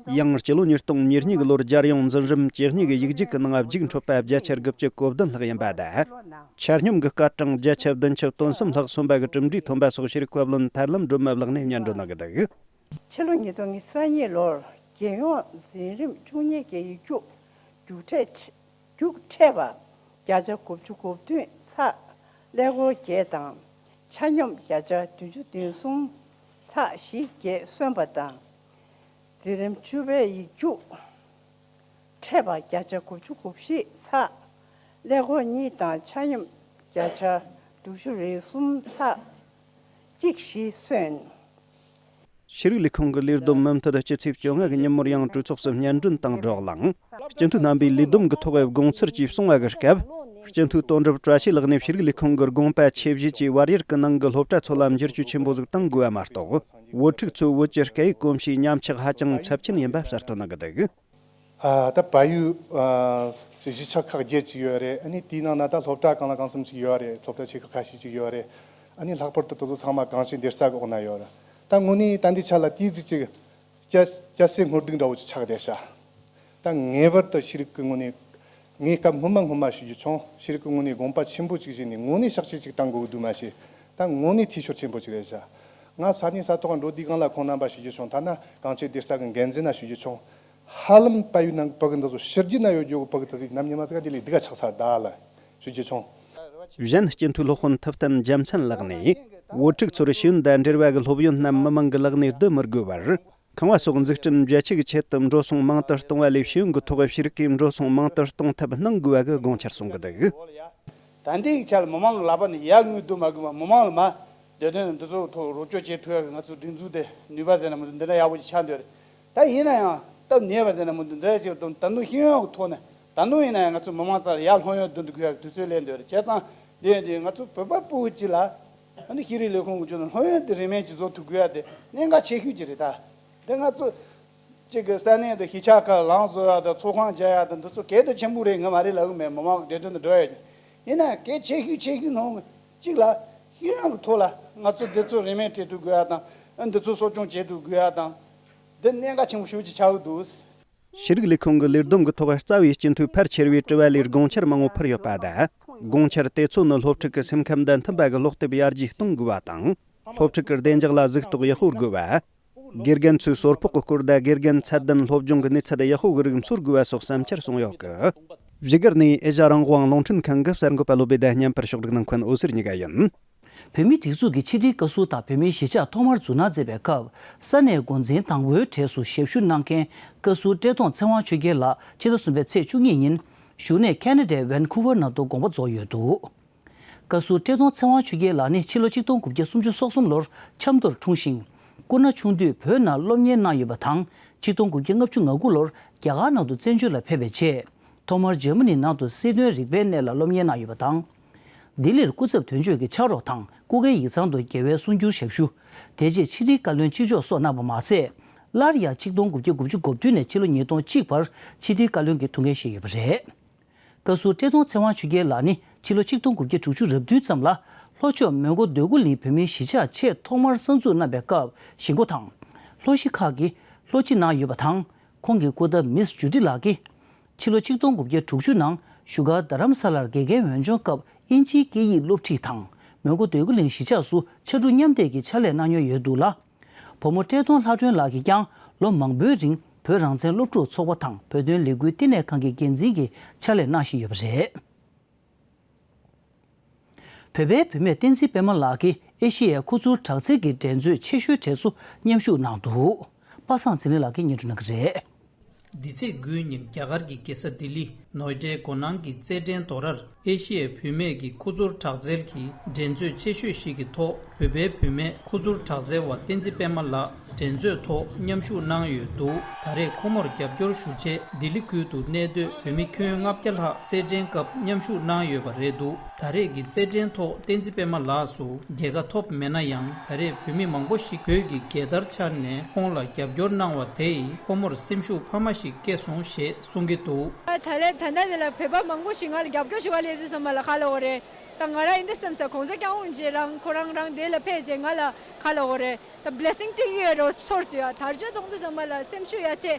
ཡང་སྤྱི་ལོ་ཉིས་སྟོང་ཉེར་གཉིས་གི་ལོར་རྒྱལ་ཡོངས་འཛིན་རིམ་བཅུ་གཉིས་ཀྱི་ཡིག་རྒྱུགས་ཀྱི་ནང་མཇུག་འཕྲོད་པ་བརྒྱ་ཆ་དགུ་བཅུ་གོ་བདུན་ལྷག་ཡིན་པ་དང་། ཆ་སྙོམས་ཀྱི་སྐར་གྲངས་བརྒྱ་ཆ་བདུན་ཅུ་དོན་གསུམ་ལྷག་སོན་པ་གི་གྲུབ་འབྲས་ཐོན་པ་སོགས་ཤེས་རིག་བཀའ་བློན་ཐར་ལམ་སྒྲོལ་མ་ལགས་ནས་སྙན་སྒྲོན་གནང་གི་འདུག་ཕྱི་ལོ་ཉིས་སྟོང་ཉི་ཤུ་རྩ་གཉིས་ལོར་རྒྱལ་ཡོངས་འཛིན་རིམ་བཅུ་གཉིས་ཀྱི་ཡིག་རྒྱུགས་རྒྱུགས་འཕྲད་རྒྱུགས་འཕྲད་པ་བརྒྱ་ཆ་དགུ་བཅུ་གོ་བདུན་ཚེག་ཀླད་ཀོར་བརྒྱད་དང་། ཆ་སྙོམས་བརྒྱ་ཆ་བདུན་ཅུ་དོན་གསུམ་ཚེག་བཞི་བརྒྱད་སོན་པ་དང་། འཛིན་རིམ་བཅུ་པའི་ཡིག་རྒྱུགས་འཕྲད་པ་བརྒྱ་ཆ་དགུ་བཅུ་གོ་བཞི་ཚེག་ཀླད་ཀོར་གཉིས་དང་། ཆ་སྙོམས་བརྒྱ་ཆ་དྲུག་ཅུ་རེ་གསུམ་ཚེག་གཅིག་བཞི་སོན། ཤེས་རིག་ལས་ཁུངས་ཀྱི་ལས་བསྡོམས་མུ་མཐུད་སྤྱི་ཚེས་བཅོ་ལྔ་གི་ཉིན་མོར་ཡང་གྲོས་ཚོགས་སུ་སྙན་སྒྲོན་དང་བགྲོ་གླེང་། སྤྱི་འཐུས་རྣམ་པས་ལས་བསྡོམས་ཀྱི་ཐོག་དགོངས་ཚུལ་བཅས་གསུང་བ་གི་སྐབས། སྤྱི་འཐུས་དོན་གྲུབ་བཀྲ་ཤིས་ལགས་ནས་ཤེས་རིག་ལས་ཁུངས་ཀྱི་དགོངས་པ་ཆེ་བཞེས་ཀྱིས་བར་ཡུལ་གྱི་ནང་གི་སློབ་གྲྭ་ཚོ་ལ་འགྱུར་བཅོས་ཆེན་པོ་ཟིག་གཏང་དགོས་པ་མ་གཏོགས། བོད་ཕྲུག་ཚོའི་བོད་ཀྱི་སྐད་ཡིག་གོམས་གཤིས་ཉམས་ཆག་ཧ་ཅང་ཚབས་ཆེན་ཡིན་པ་གསལ་སྟོན་གནང་གི་འདུག་ཨ། ད་བལ་ཡུལ་ཨ་གཞིས་ཆགས་ཁག་བརྒྱད་ཅིག་ཡོད་རེད། ཨ་ནི་དེའི་ནང་ན་ད་སློབ་གྲྭ་གང་ལ་གང་འཚམ་ཅིག་ཡོད་རེད། སློབ་གྲྭ་ཆེ་ཁག་ཁ་ཤས་ཅིག་ཡོད་རེད། ཨ་ནི་ལྷག་པར་དུ་དེ་ཚོ་ཚང་མ་གངས་ཅན་སྡེ་གསར་གི་འོག་ན་ཡོད་རེད། ད་དངོས་གནས་ད་འདི་ཆ་ལ་དེའི་ཟིག་ཅིག་སྐྱ་སྐྱ་སེར་སྔོ་སྡུག་འདྲ་བོ་ཅིག་ཆགས་བསྡད་ཤག་ད་ངེས་པར་དུ་ཤེས་རིག་གི་ངོས་ནས་ངས་སྐབས་སྔོན་མ་སྔོན་མ་ཞུ་རྒྱུ་བྱུང་། ཤེས་རིག་གི་ངོས་ནས་དགོངས་པ་ཆེན་པོ་ཅིག་བཞེས་ནས་དངོས་གནས་ཕྱག་བྱེད་ཅིག་བཏང་དགོས་ཀྱི་འདུག་མ་གཞི། ད་དངོས་གནས་འཐུས་ཤོར་ཆེན་པོ་ཅིག་རེད་ཤག་ང་ས་གནས་ས་ཐོག་འགྲོ་དུས་སྒང་ལ་ཁོང་རྣམ་པ་ཞུ་རྒྱུ་བྱུང་། ཐ་ན་གངས་ཅན་སྡེ་གསར་གི་འགན་འཛིན་ན་ཞུ་རྒྱུ་བྱུང་། ཧ་ལམ་བལ་ཡུལ་ནང་གི་ཕྲུ་གུ་འདི་ཚོ་ཕྱི་རྒྱལ་ན་ཡོད་རྒྱུ་གི་ཕྲུ་གུ་དེ་ཚོ་ནམ་ཉི་མ་ཟིག་ག་འདི་ལས་སྡུག་ག་ཆགས་ཚར་ད་ལ་ཞུ་རྒྱུ་བྱུང་། གཞན་སྤྱི་འཐུས་སློབ་དཔོན་ཐུབ་བསྟན་རྒྱལ་མཚན་ལགས་ནས། བོད་ཕྲུག་ཚོར་ཤེས་ཡོན་དང་འབྲེལ་བ་གི་སློབ་ཡོན་རྣམས་མི་མང་གི་ལག་ནས་བསྡུ་མི་དགོས་པར། ཁང་བ་སོགས་འཛུགས་སྐྲུན་རྒྱ་ཆེ་གི་ཆེད་དུ་འགྲོ་སོང་མང་དུ་གཏོང་བ་ལས་ཤེས་ཡོན་གྱི་ཐོག་ཤེས་རིག་གི་འགྲོ་སོང་མང་དུ་གཏོང་ཐབས་གནང་དགོས་པ་གི་དགོངས་འཆར་གསུང་གི་འདུག་ད་འདི་ཡིག་ཆ་ལ་མི་མང་གི་ལག་པ་ནས་ཡར་དངུལ་བསྡུ་མ་དགོས་པ། མི་མང་ལ་མ་བདེ་དོན་འདི་ཚོ་ཐོག་རོགས་སྐྱོར་བྱེད་ཐུབ་ཡག་གི་ང་ཚོ་སྒྲིག་འཛུགས་དེ་ནུས་པ་ཟེར་ན་མི་འདུག་འདི་འདྲ་ཡག་པོ་ཅིག་ཆགས་འདོད་རེད། ད་ཡིན་ན་ཡང་སྟབས་ཉེས་པ་ཟེར་ན་མི་འདུག་འདི་འདྲ་ཅིག་ད་ད་དུང་ཤེས་ཡོན་གྱི་ཐོག་ནས་ད་དུང་ཡིན་ན་ཡང་ང་ཚོ་མི་མང་རྩ་ལ་ཡར་སློབ་ཡོན་བསྡུ་འདུག་དགོས་ཡག་གི་དུས་ཚོད་སླེབས་འདོད་རེད། བྱས་ཙང་འདི་འདི་ང་ཚོ་བོད་པ་སྤུ་གུ་གཅིག་ལ་ཨ་ནི་ཤེས་རིག་ལས་ཁུངས་ཀྱི་ཕྱོགས་ནས་སློབ་ཡོན་དེ་རིན་མེད་ཅིག་བཟོ་ཐུབ་དགོས་ཡག་དེ་གནད་འགག་ཆེ་ཤོས་ཅིག་རེད། ད་འདི་ང་ཚོ་གཅིག་གི་ས་གནས་དུ་གཞིས་ཆགས་ཁག་ལམ་བཟོ་ཡག་དང་ཚོགས་ཁང་རྒྱག་ཡག་དང་འདི་ཚོ་གལ་དུ་ཆེན་པོ་རེད། ང་མ་རེད་ལབ་གི་མེད། མི་མང་བདེ་དོན་དུ་འགྲོ་ཡག་ཅིག་ཡིན་ན་གལ་ཆེ་ཤོས་ཆེ་ཤོས་ནང་གཅིག་ལ་ཤེས་ཡོན་གྱི་ཐོག་ལ་ང་ཚོ་འདི་ཚོ་རིན་མེད་སྤྲད་ཐུབ་དགོས་ཡག་དང་འདི་ཚོ་གསོ་སྐྱོང་བྱེད་ཐུབ་དགོས་ཡག་དང་འདི་གནད་འགག་ཆེན་པོ་ཤོས་ཅིག་ཆགས་ཀྱི་འདུག་ཤེས་རིག་ལས་ཁུངས་ཀྱི་ལས་བསྡོམས་ཀྱི་ཐོག་རྩ་བའི་སྤྱི་འཐུས་ཕལ་ཆེ་བའི་དྲི་བ་ལས་དགོངས་འཆར་མང་པོ་ཕུལ་ཡོད་པ་དང་། དགོངས་འཆར་དེ་ཚོ་ནི་སློབ་ཕྲུག་གི་སེམས་ཁམས་དང་མཐུན་པ་གི་སློབ་དེབ་ཡར་རྒྱས་གཏོང་དགོས་པ་དང་། སློབ་ཕྲུག་གི་བདེ་འཇགས་ལ་གཟིགས་རྟོག་ཡག་པོ་དགོས་པ། དགེ་རྒན་ཚོའི་གསོལ་ཕོགས་ཀྱི་སྐོར་དང་དགེ་རྒན་ཚད་ལྡན་སློབ་སྦྱོང་གི་གནས་ཚད་ཡག་པོ་གི་རིགས་འཚོལ་དགོས་པ་སོགས་བསམ་འཆར་གསུངས་ཡོད་སྐད། བཞུགས་སྒར་ནས་ཨེ་ཤ་ཡ་རང་དབང་རླུང་འཕྲིན་ཁང་གི་གསར་འགོད་པ་བློ་བྷེ་དང་མཉམ་པར་ཕྱོགས་སྒྲིག་གནང་མཁན་འོད་ཟེར་གཉིས་ཀ་ཡིན། བོད་མིའི་སྒྲིག་འཛུགས་ཀྱི་ཕྱི་དྲིལ་བཀའ་ཟུར་དང་བོད་མིའི་གཞིས་ཆགས་ཐོག་མར་འཛུགས་གནང་མཛད་པའི་སྐབས། ས་གནས་འགོ་འཛིན་དང་པོའི་གྲས་སུ་ཞབས་ཞུ་གནང་མཁན་བཀའ་ཟུར་བཀྲས་མཐོང་ཚེ་དབང་ཆོས་རྒྱལ་ལགས་ཕྱི་ཟླ་གསུམ་པའི་ཚེས་བཅུ་གཉིས་ཉིན་བཞུགས་གནས་ཁེ་ན་ཌའི་ཝན་ཁུ་ཝར་ནང་དུ་དགོངས་པ་རྫོགས་ཡོད་འདུག་བཀའ་ཟུར་བཀྲས་མཐོང་ཚེ་དབང་ཆོས་རྒྱལ་ལགས་ནི་ཕྱི་ལོ་ཆིག་སྟོང་དགུ་བརྒྱ་སུམ་ཅུ་སོ་གསུམ་ལོར་ཆབ་མདོར་འཁྲུངས་ཤིང་། སྐུ་ན་ཆུང་དུས་བོད་ནང་སློབ་གཉེར་གནང་ཡོད་པ་དང་། ཆིག་སྟོང་དགུ་བརྒྱ་ལྔ་བཅུ་ང་དགུ་ལོར་རྒྱ་གར་ནང་དུ་བཙན་བྱོལ་ལ་ཕེབས་པའི་རྗེས། ཐོག་མར་འཇར་མ་ནི་ནང་དུ་སྲིད་དོན་རིག་པའི་གནས་ལ་སློབ་གཉེར་གནང་ཡོད་པ་དང་། ལྡི་ལིར་སྐུ་ཚབ་དོན་གཅོད་ཀྱི་ཕྱག་རོགས་དང་། སྐུ་སྒེར་ཡིག་ཚང་དུ་རྒྱལ་བའི་གསུང་སྒྱུར་ཞབས་ཞུ། དེ་རྗེས་ཕྱི་དྲིལ་བཀའ་བློན་གཅིག་ལྕོགས་སོགས་གནང་བ་མ་ཟད། སླར་ཡང་ཆིག་སྟོང་དགུ་བརྒྱ་དགུ་བཅུ་གོ་བདུན་ནས་ཕྱི་ལོ་ཉིས་སྟོང་གཅིག་བར་ཕྱི་དྲིལ་བཀའ་བློན་གྱི་ཐུགས་འགན་བཞེས་ཡོད་པ་རེད། བཀའ་ཟུར་བཀྲས་མཐོང་ཚེ་དབང་ཆོས་རྒྱལ་ལགས་ནི་ཕྱི་ལོ་ཆིག་སྟོང་དགུ་བརྒྱ་དྲུག་ཅུ་རེ་བདུན་ཙམ་ལ། ལྷོ་ཕྱོགས་མོན་གྷོ་འདོད་རྒུ་གླིང་བོད་མིའི་གཞིས་ཆགས་ཆེས་ཐོག་མར་གསར་འཛུགས་གནང་བའི་སྐབས་གཞིས་འགོ་དང་། ལྷོ་གཞིས་ཁག་གི་ལྷོ་སྤྱི་གནང་ཡོད་པ་དང་། ཁོང་གི་སྐུ་ཟླ་མིས་ཇུ་ཌི་ལགས་ཀྱིས། ཕྱི་ལོ་ཆིག་སྟོང་དགུ་བརྒྱ་དྲུག་ཅུ་ནང་བཞུགས་སྒར་རྡ་རམ་ས་ལར་དགེ་རྒན་འོས་སྦྱོང་སྐབས་དབྱིན་ཇིའི་སྐད་ཡིག་སློབ་ཁྲིད་དང་། མོན་གྷོ་འདོད་རྒུ་གླིང་གཞིས་ཆགས་སུ་ཕྱར་གྲུ་མཉམ་འདེགས་ཀྱི་ཕྱག་ལས་གནང་མྱོང་ཡོད་འདུག་ལ། བུ་མོ་བཀྲས་མཐོང་ལྷ་སྒྲོན་ལགས་ཀྱིས་ཀྱང་ལོ་མང་པོའི་རིང་བོད་རང་བཙན་སློབ་ཕྲུག་ཚོགས་པ་དང་བོད་དོན་ལས་འགུལ་བསྟི་གནས་ཁང་གི་འགན་འཛིན་གྱི་ཕྱག་ལས་གནང་བཞིན་ཡོད་པ་རེད། བོད་པའི་བུད་མེད་བསྟན་འཛིན་པད་མ་ལགས་ཀྱིས་ཨེ་ཤི་ཡའི་ཁུ་ཚུར་དྲག་རྩལ་གྱི་འགྲན་རྩོད་ཆེ་ཤོས་གྲས་སུ་མཉམ་ཞུགས་གནང་འདུག་པ་སངས་ཚེ་རིང་ལགས་ཀྱིས་སྙན་སྒྲོན་གནང་གི་རེད། འདི་ཚེས་དགུའི་ཉིན་རྒྱ་གར་གྱི་རྒྱལ་ས་ལྡི་ལི་ནོའི་ཌའི་སྒོ་ནང་གི་རྩེད་འགྲན་དོ་རར་ཨེ་ཤི་ཡའི་བུད་མེད་ཀྱི་ཁུ་ཚུར་དྲག་རྩལ་གྱི་འགྲན་རྩོད་ཆེ་ཤོས་ཤིག་གི་ཐོག་བོད་པའི་བུད་མེད་ཁུ་ཚུར་དྲག་རྩལ་བ་བསྟན་འཛིན་པད་མ་ལགས་འགྲན་རྩོད་ཐོག་མཉམ་ཞུགས་གནང་ཡོད་འདུག་ད་རེས་ཁོ་མོར་རྒྱབ་སྐྱོར་ཞུ་ཆེད་ལྡི་ལི་ཁུལ་དུ་གནས་སྡོད་བོད་མི་ཁྱོན་ལྔ་བརྒྱ་ལྷག་རྩེད་འགྲན་སྐབས་མཉམ་ཞུགས་གནང་ཡོད་པ་རེད་འདུག་ད་རེས་ཀྱི་རྩེད་འགྲན་ཐོག་བསྟན་འཛིན་པད་མ་ལགས་སུ་རྒྱལ་ཁ་ཐོབ་མེད་ན་ཡང་། ད་རེས་བོད་མི་མང་པོ་ཞིག་བོད་ཀྱི་རྒྱལ་དར་འཕྱར་ནས་ཁོང་ལ་རྒྱབ་སྐྱོར་གནང་བ་དེ་ཡིས་ཁོ་མོར་སེམས་ཤུགས་འཕར་མ་ཞིག་སྐྱེས་སོང་ཞེས་གསུང་གི་འདུག་ད་ལས་ད་ལྟ་འདི་ལ་བོད་པ་མང་པོ་ཞིག་ང་ལ་རྒྱབ་སྐྱོར་ཞུ་བ་སླེབས་དུས་ཙམ་པ་ལ་ཁ་ལོ་བ་རེད། ད་ང་རང་ཡིན་དུས་ཙམ་ས་གོང་ས་སྐྱབས་མགོན་རྗེ་རང་ཁོ་རང་རང་དེ་ལ་ཕེབས་རྗེས་ང་ལ་ཁ་ལོ་བ་རེད། ད་བྷི་ལེ་སིང་སྤྲད་ཀྱི་ཡོད་རོ་ཚོར་སོང་ཡ། དར་ལྕོག་གཏོང་དུས་ཙམ་པ་ལ་སེམས་ཤུགས་ཡ་ཆེ།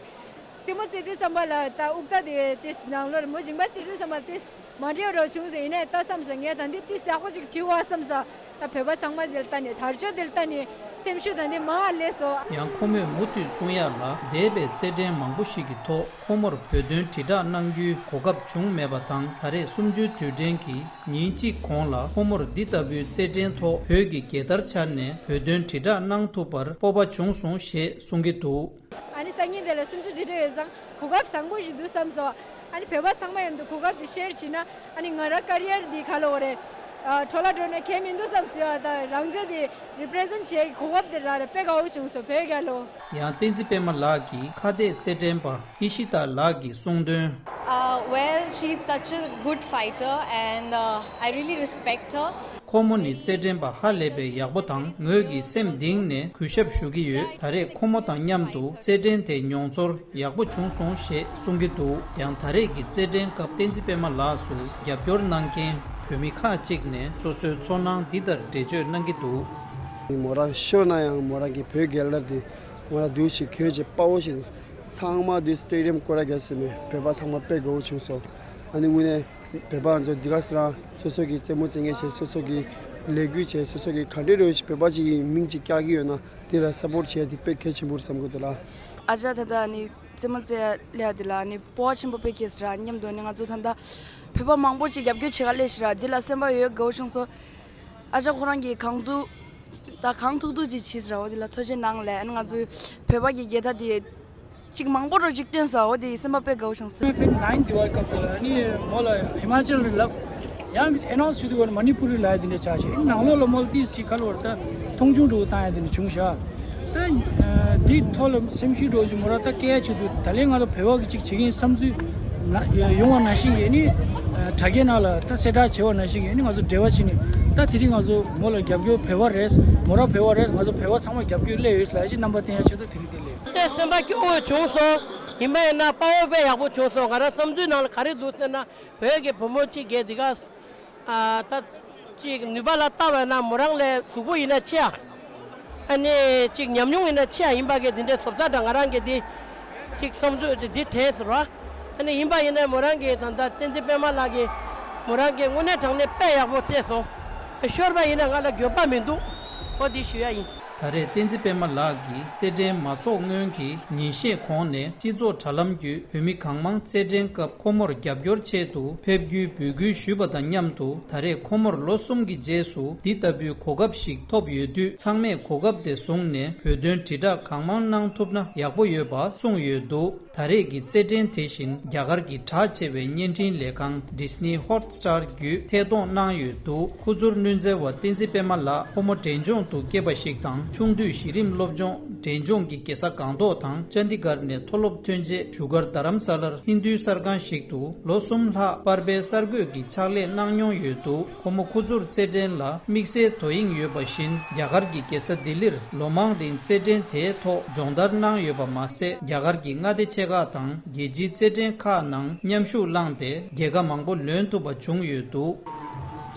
རྩེད་མོ་རྩེ་དུས་ཙམ་པ་ལ་ད་དབུགས་ཐག་དེ་ཏིས་ནང་ལོར་མོ་མཇིང་པ་རྩེ་དུས་ཙམ་པ་ཏིས་མ་འདྲེས་རོ་བྱུང་ཟེར། ཡིན་ནའི་ད་བསམ་སོང་ངས་ད་འདི་ཏིས་ཡག་པོ་ཅིག་བྱེད་བ་བསམ་སོང་། ད་བོད་པ་ཚང་མ་འདིར་ལྟ་ནས་དར་ལྕོག་འདིར་ལྟ་ནས་སེམས་ཤུགས་ད་འདི་མང་ང་སླེབས་སོང་། ཡང་ཁོ་མོས་མུ་མཐུད་གསུང་ཡག་ལ། འདས་པའི་རྩེད་འགྲན་མང་པོ་ཞིག་གི་ཐོག་ཁོ་མོར་བོད་དོན་དྲིལ་བསྒྲགས་གནང་རྒྱུའི་གོ་སྐབས་བྱུང་མེད་པ་དང་། ད་རེས་གསུམ་བཅུའི་དུས་དྲན་གྱི་ཉིན་གཅིག་གོང་ལ་ཁོ་མོར་འདི་ལྟ་བུའི་རྩེད་འགྲན་ཐོག་བོད་ཀྱི་རྒྱལ་དར་འཕྱར་ནས་བོད་དོན་དྲིལ་བསྒྲགས་གནང་ཐུབ་པར་སྤོབས་པ་བྱུང་སོང་ཞེས་གསུང་གི་འདུག་ཨ་ནི་སང་ཉིན་དེ་ལ་གསུམ་བཅུ་དུས་དྲན་ཡོད་ཙང་གོ་སྐབས་བཟང་པོ་ཞིག་འདུག་བསམ་སོང་། ཨ་ནི་བོད་པ་ཚང་མ་མཉམ་དུ་གོ་སྐབས་དེ་ཤེར་བྱས་ན་ཨ་ནི་ང་རང་ཀ་རི་ཡར་འདི་ག་ལ་འོ་རེད། འཕྲོ་བརླག་འགྲོ་ན་གལ་མི་འདུག་བསམ་སོང་། ཨ་ད་རང་བཙན་དེ་རི་པི་རེ་ཛེན་བྱེད་ཀྱི་གོ་སྐབས་དེ་རག་རེད། དཔེ་དགའ་བོ་བྱུང་སོང་བོད་རྒྱལ་ལོ། ཡང་བསྟན་འཛིན་པད་མ་ལགས་ཀྱི་ཁ་གཏད་རྩེད་འགྲན་པ་ཨི་ཤི་ཏཱ་ལགས་ཀྱིས་གསུངས་དོན། Uh, well, she's such a good fighter and uh, I really respect her. ཁོ་མོ་ནི་རྩེད་འགྲན་པ་ཧ་ལས་པའི་ཡག་པོ་དང་། ངོས་ཀྱིས་སེམས་གཏིང་ནས་གུས་ཞབས་ཞུ་གི་ཡོད། ད་རེས་ཁོ་མོ་དང་མཉམ་དུ་རྩེད་འགྲན་དེ་མྱོང་ཚོར་ཡག་པོ་བྱུང་སོང་ཞེས་གསུང་གི་འདུག་ཡང་ད་རེས་ཀྱི་རྩེད་འགྲན་སྐབས་བསྟན་འཛིན་པད་མ་ལགས་སུ་རྒྱབ་སྐྱོར་གནང་མཁན་བོད་མི་ཁག་ཅིག་ནས་སོ་སོའི་ཚོར་སྣང་འདི་ལྟར་འགྲེལ་བརྗོད་གནང་གི་འདུག་མོ་རང་ཤོར་ན་ཡང་མོ་རང་གི་བོད་རྒྱལ་དར་དེ་མོ་རང་འདུག་ཞིག་གྱོན་ཅིག་དཔའ་བོ་ཞིག་ཚང་མ་འདུག་སི་ཊེ་ཌི་ཡམ་སྐོར་ར་རྒྱབ་ཟིན་མེད། བོད་པ་ཚང་མ་དཔེ་དགའ་བོ་བྱུང་སོང་། ཨ་ནི་དངོས་གནས་བོད་པ་ཚོ་འདི་ག་སེ་རང་སོ་སོ་གི་རྩེད་མོ་རྩེད་མཁན་བྱས། སོ་སོ་གི་ལས་འགུལ་བྱས། སོ་སོ་གི་ག་འདྲའི་རོལ་ཞིག་བོད་པ་ཅིག་གི་མིང་ཅིག་བཀྱག་གི་ཡོད་ན་དེ་ལ་སབ་པོར་ཊི་བྱས། དེ་དཔེ་གལ་ཆེན་པོ་རེད་བསམ་གི་འདུག་ལ། ཨ་ཅག་ད་ལྟ་ནི་རྩེད་མོ་རྩེ་ལས་དེ་ལ་ནི་སྤོབས་པ་ཆེན་པོ་དཔེ་སྐྱེས་སོང་ར། མཉམ་དུ་ནི་ང་ཚོ་ད་ལྟ་བོད་པ་མང་པོ་ཅིག་རྒྱབ་སྐྱོར་བྱེད་ག་སླེབས་ཤག་ར། འདི་ལ་སེམས་པ་ཡོད་དགའ་བོ་བྱུང་སོང་། ཨ་ཅག་ཁོ་རང་གིས་གང་ཐུབ་ད་གང་ཐུབ་ཐུབ་ཅིག་བྱས་སོང་ར། འོ་དེ་ལ་ཐུགས་རྗེ་གནང་ལགས། ཨ་ནི་ང་ཚོའི་བོད་པ་གི་རྒྱལ་དར་དེ་གཅིག་མང་པོ་རོ་གཅིག་བཏོན་སོང་། འོ་དེ་སེམས་པ་དཔེ་དགའ་བོ་བྱུང་སོང་། ཕེབས་ནའིན་དི་ཝཱལ་སྐབས་དེ་ལ་ནི་མོ་ལ་ཧི་མ་ཅལ་རེད་ལབ། ཡང་ཨེ་ནའུན་སི་བྱེད་དུས་སྐབས་ལ་མ་ནི་པུ་རི་ལབ་ཡ་དེ་འདྲ་ཆགས་ཤག་ནང་ལོགས་ལ་མོ་ལ་ཏིས་ཅིག་ག་ལོར་ད་མཐོང་ཆུང་འགྲོ་བཏང་ཡ་དེ་འདྲ་བྱུང་ཤག་ད་འདིའི་ཐོག་ལ་སེམས་ཤུགས་འགྲོ་ཅིག་མོ་ར་ད་སྐད་ཆ་དུ་ད་ལན་ང་ཚོ་བོད་པ་གི་ཅིག་བྱེད་ཀྱི་ཡིན་བསམ་ཚུལ་ན་ཡོང་བ་ནང་བཞིན་གྱི་ནི་དྲ་རྒྱའི་ནང་ལ་ད་གསལ་བསྒྲགས་བྱས་པ་ནང་བཞིན་གྱི་ནི་ང་ཚོ་འབྲེལ་བ་བྱས་ནས་ད་དེ་རིང་ང་ཚོ་མོ་ལ་རྒྱབ་སྐྱོར་བོད་པ་རེད། མོ་ར་བོད་པ་རེད། ང་ཚོ་བོད་པ་ཚང་མ་རྒྱབ་སྐྱོར་སླེབས་ཡོད་ལབ་ཅིག་རྣམ་པ་བསྟན་ཡ་ཆེད་དུ་དེ་རིང་འདིར་སླེབས་ཡོད། དེ་སེམས་པ་སྐྱོ་བོ་བྱུང་སོང་། ཡིན་པ་ཡིན་ན་དཔའ་བོ་དཔེ་ཡག་པོ་བྱུང་སོང་། ང་རང་བསམ་ཚུལ་ནང་ལ་ག་རེ་འདུག་ཟེར་ན། བོད་ཀྱི་བུ་མོ་གཅིག་གིས་འདི་ག་ཨ་ད་ཅིག་ནུས་པ་ལ་ལྟ་བས་ན་མོ་རང་ལས་གཟུགས་པོ་ཡིན་ན་ཆེ་ཨ། ཨ་ནི་ཅིག་ཉམས་མྱོང་ཡིན་ན་ཆེ་ཨ། ཡིན་པ་གི་འདི་འདྲའི་བཟོ་ལྟ་འདྲ་ང་རང་གི་འདི་ཅིག་བསམ་ཚུལ་འདི་དྲན་ཟེར་བ། ཨ་ནི་ཡིན་པ་ཡིན་ན་མོ་རང་གི་ད་ལྟ་བསྟན་འཛིན་པད་མ་ལགས་ཀྱིས་མོ་རང་གི་དངོས་གནས་དྲང་གནས་དཔེ་ཡག་པོ་རྩེས་སོང་། ཤོར་བ་ཡིན་ན་ང་ལ་འགྱོད་པ་མི་འདུག་འོ་འདི་ཞུ་ཡ་ཡིན། ད་རེས་བསྟན་འཛིན་པད་མ་ལགས་ཀྱིས་རྩེད་འགྲན་མ་འཚོགས་སྔོན་གྱི་ཉིན་ཤས་གོང་ནས་སྤྱི་ཚོགས་དྲ་ལམ་བརྒྱུད་བོད་མི་གང་མང་རྩེད་འགྲན་སྐབས་ཁོ་མོར་རྒྱབ་སྐྱོར་ཆེད་དུ་ཕེབས་རྒྱུའི་འབོད་སྐུལ་ཞུས་པ་དང་མཉམ་དུ། ད་རེས་ཁོ་མོར་ལོ་གསུམ་གྱི་རྗེས་སུ་འདི་ལྟ་བུའི་གོ་སྐབས་ཤིག་ཐོབ་ཡོད་དུས། ཚང་མས་གོ་སྐབས་དེ་བཟུང་ནས་བོད་དོན་དྲིལ་བསྒྲགས་གང་མང་གནང་ཐུབ་ན་ཡག་པོ་ཡོད་པ་གསུངས་ཡོད་འདུག་ད་རེས་ཀྱི་རྩེད་འགྲན་དེ་བཞིན་རྒྱ་གར་གྱི་གྲགས་ཆེ་བའི་བརྙན་འཕྲིན་ལས་ཁང་Disney Hotstar་བརྒྱུད་ཐད་གཏོང་གནང་ཡོད་འདུག་ཁུ་ཚུར་གནོན་འཚེ་བ་བསྟན་འཛིན་པད་མ་ལགས་ཁོ་མོ་འབྲས་ལྗོངས་དུ་སྐྱེས་པ་ཞིག་དང་ ཆུང་དུས་གཞི་རིམ་སློབ་སྦྱོང་འབྲས་ལྗོངས་ཀྱི་རྒྱལ་ས་སྒང་ཏོག་དང་ཅན་དི་གར་ནས་མཐོ་སློབ་ཐོན་རྗེས་བཞུགས་སྒར་རྡ་རམ་ས་ལར་ཧིན་རྡུའི་གསར་ཁང་ཞིག་ཏུ་ལོ་གསུམ་ལྷག་པར་པའི་གསར་འགོད་ཀྱི་ཕྱག་ལས་གནང་མྱོང་ཡོད་འདུག་ཁོ་མོ་ཁུ་ཚུར་རྩེད་འགྲན་ལ་དམིགས་བསལ་དོ་དབྱིངས་ཡོད་པ་བཞིན། རྒྱ་གར་གྱི་རྒྱལ་ས་ལྡི་ལིར་ལོ་མང་རིང་རྩེད་འགྲན་དེའི་ཐོག་སྦྱོང་བརྡར་གནང་ཡོད་པ་མ་ཟད། རྒྱ་གར་གྱི་མངའ་སྡེ་ཆེ་ཁག་དང་རྒྱལ་སྤྱིའི་རྩེད་འགྲན་ཁག་ནང་མཉམ་ཞུགས་བླངས་ཏེ། རྒྱལ་ཁ་མང་པོ་ལོན་ཐུབ་པ་བྱུང་ཡོད་འདུག་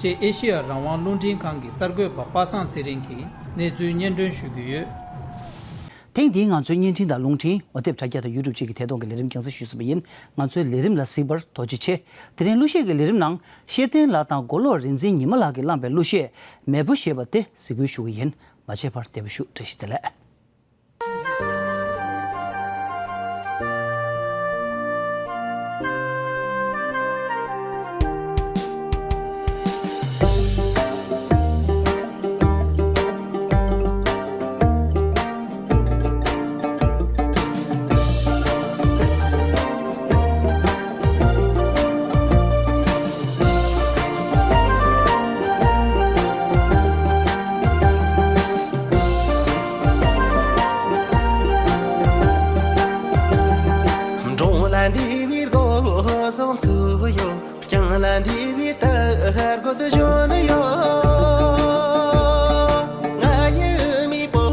ཅེས་ཨེ་ཤེ་ཡ་རང་དབང་རླུང་འཕྲིན་ཁང་གི་གསར་འགོད་པ་པ་སངས་ཚེ་རིང་གིས་གནས་ཚུལ་སྙན་སྒྲོན་ཞུ་གི་ཡོད། ཐེངས་འདིའི་ང་ཚོའི་བརྙན་འཕྲིན་དང་རླུང་འཕྲིན། ངོ་དེབ་དྲ་རྒྱ་དང་ཡུ་ཊུབ་བཅས་ཀྱི་ཐད་གཏོང་གི་ལས་རིམ་རྒྱང་སྲིང་ཞུས་ཟིན་པ་ཡིན། ང་ཚོའི་ལས་རིམ་ལ་གཟིགས་པར་ཐུགས་རྗེ་ཆེ། དེ་རིང་གླུ་གཞས་ཀྱི་ལས་རིམ་ནང་། ཤེར་བསྟན་ལགས་དང་མགོ་ལོག་རིག་འཛིན་ཉི་མ་ལགས་ཀྱིས་བླངས་པའི་གླུ་གཞས་མེས་པོ་ཞེས་པ་དེ་གཟིགས་འབུལ་ཞུ་གི་ཡིན། མ་བརྗེད་པར་བདེ་པོ་བཞུགས། བཀྲ་ཤིས་བདེ་ལེགས། འབྲོང་ལ་འདྲེས་པའི་སྒོ་ཟོག་ཚུགས་ཡོད། རྐྱང་ལ་འདྲེས་པའི་རྟ་རྒོད་གཞོན་ཡོད། ང་ཡི་མེས་པོ་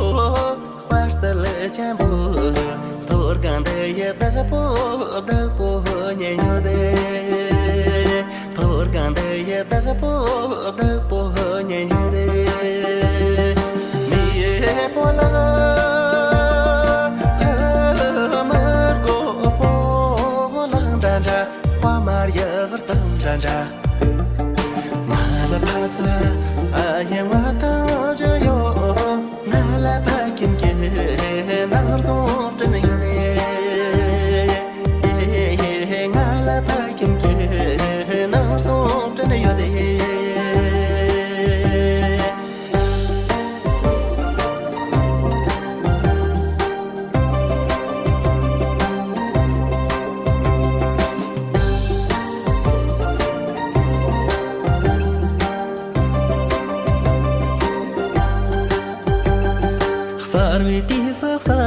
དཔའ་རྩལ་ཆེན་པོ། མཐོ་སྒང་འདི་ཡི་བདག་པོ་བདག་པོ་ཉན་ཡོད་དེ། མཐོ་སྒང་འདི་ཡི་བདག་པོ་བདག་པོ་ཉན་ཡོད་དེ། མེས་པོ་ལགས། མི་དགོས་ཕོ་ལགས་འདྲ་འདྲ། དཔའ་མར་ཡག་གར་དང་འདྲ་འདྲ། ང་ལ་ཕ་ས་ཨ་ཡེ་མ་ཐག་ཅི་ཡོད། ང་ལ་ཕ་ཁྱིམ་གྱི་ནང་རྫོང་བྲིན་ཡོད་དེ། ང་ལ་ཕ་ཁྱིམ་གྱི་ནང་རྫོང་བྲིན་ཡོད་དེ། གསར་བའི་དུས་སུ་གསར་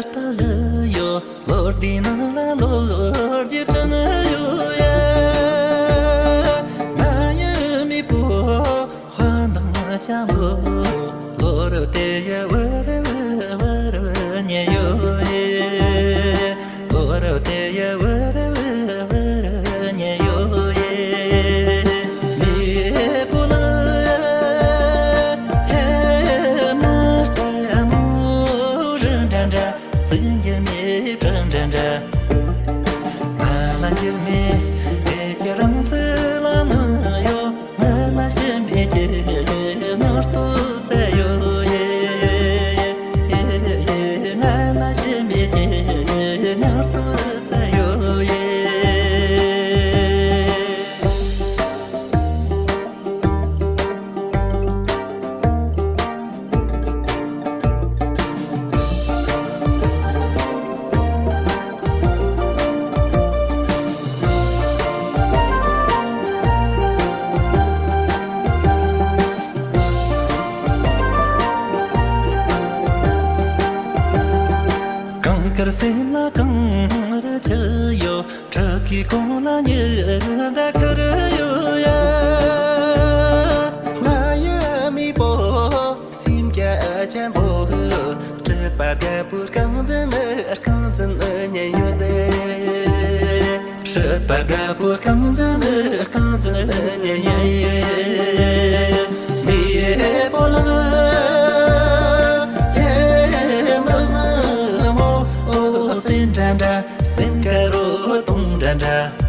ལྟ་བཞི་ཡོད། ལོ་ཟླའི་ནང་ལ་ལོ་རྒྱུས་དྲན་ཡོད་ཡ། ང་ཡི་མེས་པོ་དཔའ་མདངས་ཆེན་པོ། ལོ་རབས་དེ་ཡི་བར་བར་བར་ཉེ་ཡོད་ཡ། ལོ་རབས་དེ་ཡི་བར་བར་བར་ཉེ་ཡོད་ཡ། མེས་པོ་ལ་ཧེ་མ་ལྟད་མོ་རི་འདྲ་འདྲ། སེམས་འགྱུར་མེད་བྲང་འདྲ་འདྲ། ང་ལ་འགྱུར་མེད་བདེ་སྐྱིད་རང་ཚུལ་ལ་མི་ཡོད། ང་ལ་ཞེན་པའི་རྒྱལ་ནོར་སྟོབས་ཚད་ཡོད་ཡེ། ང་ལ་ཞེན་པའི་རྒྱལ་ནོར་སྟོབས་ཚད་ཡོད་ཡེ། གངས་དཀར་སེམས་ལ་གངས་རི་ཆུ་ཡོད། ཕྲུ་གུའི་གོང་ལ་ཉི་ཟླ་ཁུར་ཡོད་ཡ། ང་ཡི་མེས་པོ་སེམས་རྒྱ་ཆེན་པོ། སྲིད་པ་རྒད་པོའི་རྐང་འཛིན་ནི་རྐང་འཛིན་ཉན་ཡོད་དེ། སྲིད་པ་རྒད་པོའི་རྐང་འཛིན་ནི་རྐང་འཛིན་ཉན་ཡོད་ཡ། མེས་པོ་ལགས། ཧེ་མི་བཟང་མོ། སེམས་འདྲ་འདྲ། སེམས་དཀར་པོ་དུང་འདྲ་འདྲ།